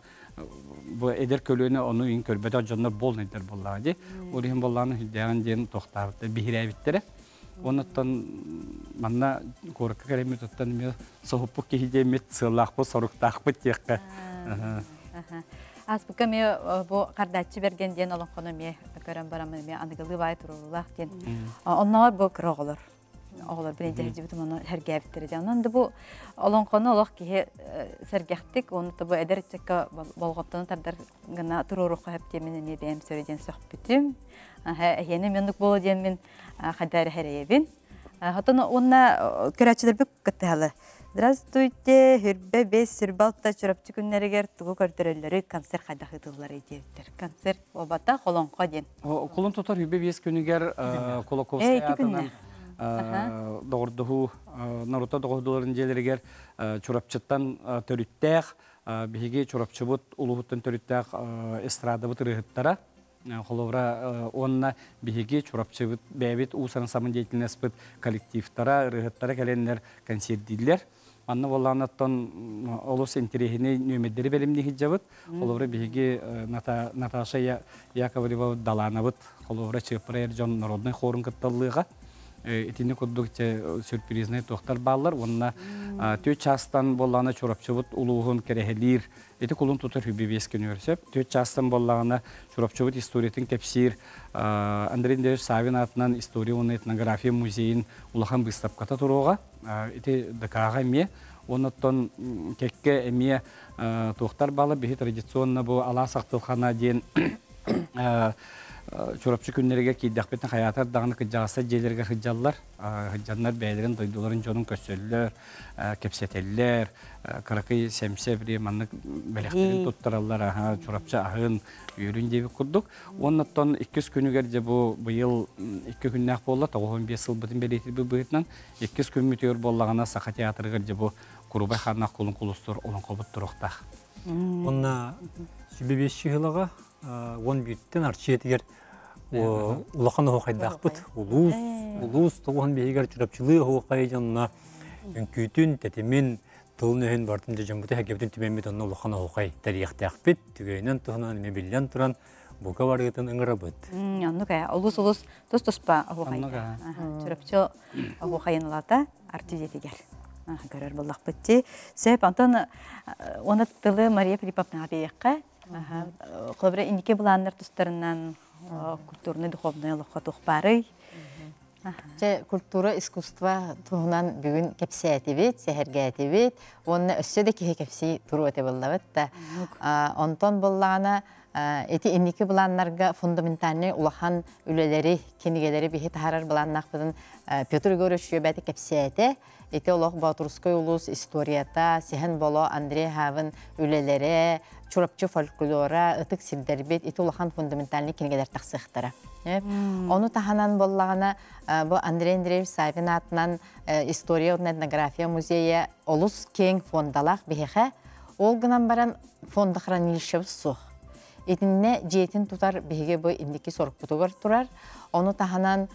бу эдэр көлүөнэ ону иин көрбөтөх дьоннор буолнайдар буоллаҕа дии. Ол иһин буоллаҕына сүрдээҕин диэн туохтаабыттар биһирээбиттэрэ. Онуттан манна куоракка кэлэммит оттон эмиэ соһуппут киһи диэммит сыаллаахпыт, соруктаахпыт диэххэ. Ааспыкка эмиэ бу Хардааччы Бэргэн диэн олоҥхону эмиэ көрөн бараммын эмиэ аныгылыы баай туруорулаах диэн. Оннооҕор бу кыра оҕолор оҕолор билин дьэһдьибитим ону сэргээбиттэрэ дьэ. Онон да бу олоҥхону олох киһи сэргэхтик уонна бу эдэр ыччакка болҕомтону тардар гына туруоруохха сөп диэммин эмиэ бэйэм сөрү диэн сөхпүтүм. Эһиэнэ эмиэ оннук буолуо диэммин хайда эрэ сэрэйэбин. Хотон уонна көрөөччүлэрбит кыттыһалы. Здравствуйте, хүрбэ бес сүрбалта Чурапчы күннэригэр тугу көрдөрөллөрүй, концерт хайдах ыытылларый диэбиттэр. Концерт буолбата, холоҥхо диэн. Кулун тутар хүрбэ бес күнүгэр Кулаковскай аатынан доҕордоһуу норуота доҕордууларын дьиэлэригэр Чурапчыттан төрүттээх, биһиги Чурапчыбыт улууһуттан төрүттээх эстрадабыт ырыаһыттара Холобура, уонна биһиги Чурапчыбыт бэйэбит уус-уран самодеятельноспыт коллективтара, ырыаһыттара кэлэннэр концердииллэр. Манна буоллаҕына оттон олус интэриэһинэй нүөмэрдэри бэлэмнии сылдьабыт. Холобура, биһиги Наташа Яковлева Далаанабыт, холобура, Чыаппара эр дьон народнай хорун кытталлыаҕа. Итини курдук сюрпризнай туохтар бааллар. Уонна түөрт чаастан буоллаҕына Чурапчыбыт улууһун кэрэһэлиир Ити кулун тутар үбү күнүгэр сөп. Түөрт чаастан буоллаҕына Чурапчыбыт историятын кэпсиир Андрей Андреевич Савин аатынан история уонна этнография музейын улахан быыстапката туруоҕа. Ити ДК-ҕа эмиэ. Оннуттан кэккэ эмиэ туохтар баалар. Биһи традиционно бу Алаас Ахтылхана диэн Чурапчы күннэригэр киирдэхпитинэ хайаатар даҕаны кырдьаҕастар дьиэлэригэр сылдьаллар. Сылдьаннар бэйэлэрин дойдуларын дьонун көрсөллөр, кэпсэтэллэр, кыракый сэмсэ били маннык бэлэхтэрин туттараллар, аһа Чурапчы аһын, үөрүн диэбит курдук. Уонна оттон иккис күнүгэр дьэ бу быйыл икки күннээх буолла, 95 сылбытын бэлиэтиирбит быһыытынан, иккис күммүтүгэр буоллаҕына Саха театрыгар дьэ бу Курубай хааннаах кулун кулустуур олоҥхобут туруохтаах. Уонна сүбэ биэс чыһылаҕа 11-тэн Арчы улахан оһуохайдаахпыт. Улуус, улуус тоҕуһун биһигэр Чурапчылыы оһуохай дьонно үҥкүүтүн, тэтимин, тылын-өһүн барытын дьоммуту сэргэбитин түмэммит онно улахан оһуохай тэрийиэхтээхпит. Түгэнинэн туһунан эмиэ биллэн туран бука барыытын ыҥырабыт. Оннук ээ, олус-олус тус-туспа оһуохай. Чурапчы оһуохайын ылата Арчы дьиэтигэр көрөр буоллахпыт дии. Сөп, онтон оны тылы Мария Филипповнаҕа биэриэххэ. Холобура, инники былааннар тустарынан культурный, духовный олоххо туох баарый? Чэ, культура, искусство туһунан бүгүн кэпсээтибит, сэһэргээтибит уонна өссө да киһи кэпсии туруо этэ буоллабыт да. Онтон буоллаҕына ити инники былааннарга фундаментальнай улахан үлэлэри, кинигэлэри биһи таһаарар былааннаахпытын Петр Егорович үөбэти кэпсээтэ. Ити олох Боотурускай улуус историята, Сэһэн Боло, Андрей Хавин үлэлэрэ, Чурапчы фольклора, ытык сирдэрбит ити улахан фундаментальный кинигэлэр тахсыахтара. Ону таһынан буоллаҕына, бу Андрей Андреевич Савин аатынан история уонна этнография музейа олус киэҥ фондалаах биһиэхэ. Ол гынан баран фондохранилищебыт суох. Итиннэ дьиэтин тутар биһиги бу инники сорукпутугар турар. Ону таһынан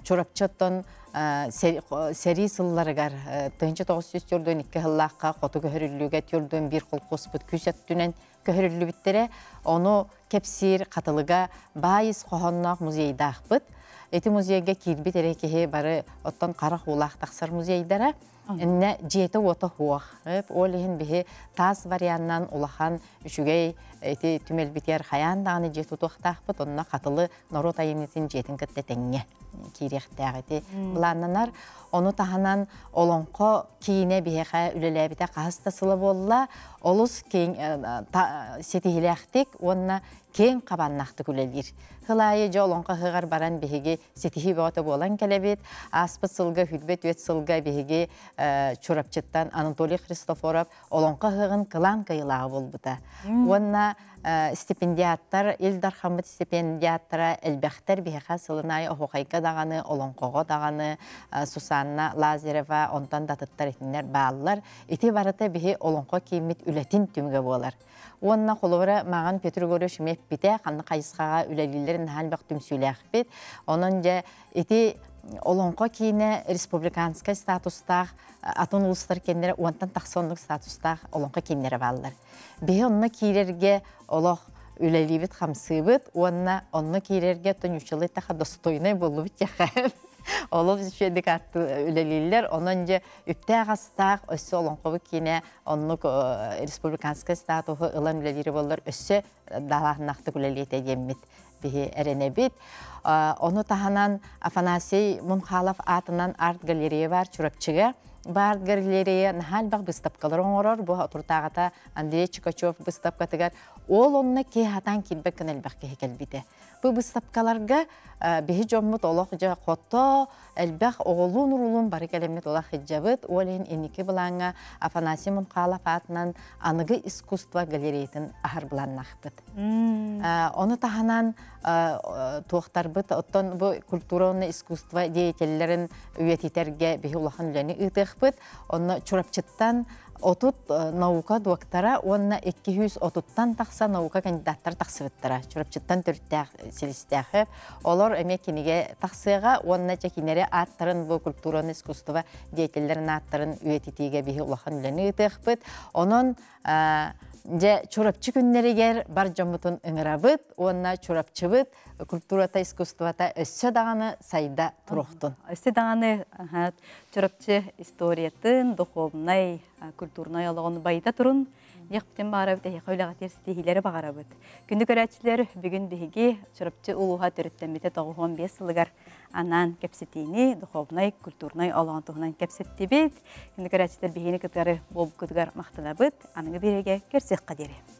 Чурапчы оттон сэрии сылларыгар 1942 сыллаахха хоту көһөрүллүүгэ 41 холкуоспут күүс өттүнэн Көһөрүллүбүттэрэ, ону кэпсиир Хатылыга баай ис хоһоонноох музейдаахпыт. Ити музейга киирбит эрэ киһи бары оттон харах уулаах тахсар музейдара. Иннэ дьиэтэ-уота суох. Ол иһин биһи таас варианнан улахан үчүгэй ити түмэлбитигэр хайаан даҕаны дьиэ тутуохтаахпыт. Онно Хатылы норуот айымньытын дьиэтин кытта тэҥҥэ киириэхтээх ити былааннанар. Ону таһынан Олоҥхо киинэ биһиэхэ үлэлээбитэ хаһыс да сыла буолла. Олус киэҥ ситиһиилээхтик уонна киэҥ хабааннаахтык үлэлиир. Сыл аайы дьэ Олоҥхо ыһыаҕар баран биһиги ситиһии бөҕөтө буолан кэлэбит. Ааспыт сылга хүрбэт үөт сылга биһиги Чурапчыттан Анатолий Христофоров Олоҥхо ыһыаҕын кылаан кыайыылааҕа буолбута. Уонна стипендиаттар, Ил Дархаммыт стипендиаттара элбэхтэр биһиэхэ сылын аайы оһуохайга даҕаны, олоҥхоҕо даҕаны Сусанна Лазарева, онтон да атыттар итиннэр бааллар. Ити барыта биһи олоҥхо кииммит үлэтин түмүгэ буолар. Уонна холобура мааҕын Петр Егорович эмиэ эппитэ, ханна хайысхаҕа үлэлииллэрин наһаа элбэх түмсүүлээхпит. Онон дьэ ити Олоҥхо киинэ республиканскай статустаах атын улуустар киэннэрэ уонтан тахса оннук статустаах олоҥхо кииннэрэ бааллар. Биһи онно киирэргэ олох үлэлиибит, хамсыыбыт уонна онно киирэргэ тонючалый таха достойнай буоллубут диэххэ. Олох үчүгэйдик үлэлииллэр. Онон дьэ үптээх-астаах өссө олоҥхобут киинэ оннук республиканскай статуһу ылан үлэлиир буоллар өссө далааһыннаахтык үлэлиэтэ диэммит биһи эрэнэбит. Ону таһынан Афанасий Мунхалов аатынан арт-галерея бар Чурапчыга. Бу арт-галерея наһаа элбэх быыстапкалар оҥорор. Бу отуртааҕыта Андрей Чикачев быыстапкатыгар ол онно киһи хатаан киирбэт гына элбэх киһи кэлбитэ. Бу быыстапкаларга биһи дьоммут олох дьэ хото элбэх оҕолуун-уруулуун бары кэлэммит олох сылдьабыт. Ол иһин инники былааҥҥа Афанасий Мунхалов аатынан аныгы искусство галереятын аһар былааннаахпыт. Ону таһынан туохтарбыт оттон бу культура уонна искусство деятеллэрин үйэтитэргэ биһи улахан үлэни ыытыахпыт. Онно Чурапчыттан 30 наука доктора уонна 230-тан тахса наука кандидаттара тахсыбыттара. Чурапчыттан төрүттээх силистээхэ. Олор эмиэ кинигэ тахсыаҕа уонна дьэ кинилэри ааттарын бу культура уонна искусство деятеллэрин ааттарын үйэтитиигэ биһи улахан үлэни ыытыахпыт. Онон дьэ Чурапчы күннэригэр бар дьоммутун ыҥырабыт уонна Чурапчыбыт культурата, искусствота өссө даҕаны сайда туруохтун. Өссө даҕаны Чурапчы историятын, духовнай, культурнай олоҕун байыта турун. Диэхпитин баҕарабыт, эһиэхэ үлэҕитигэр ситиһиилэри баҕарабыт. Күндү көрөөччүлэр, бүгүн биһиги Чурапчы улууһа төрүттэммитэ 95 сылыгар анаан кэпсэтиини, духовнай, культурнай олоҕун туһунан кэпсэттибит. Күндү көрөөччүлэр, биһигини кытары буолбуккутугар махтанабыт. Аныгы биэриигэ көрсүөххэ диэри.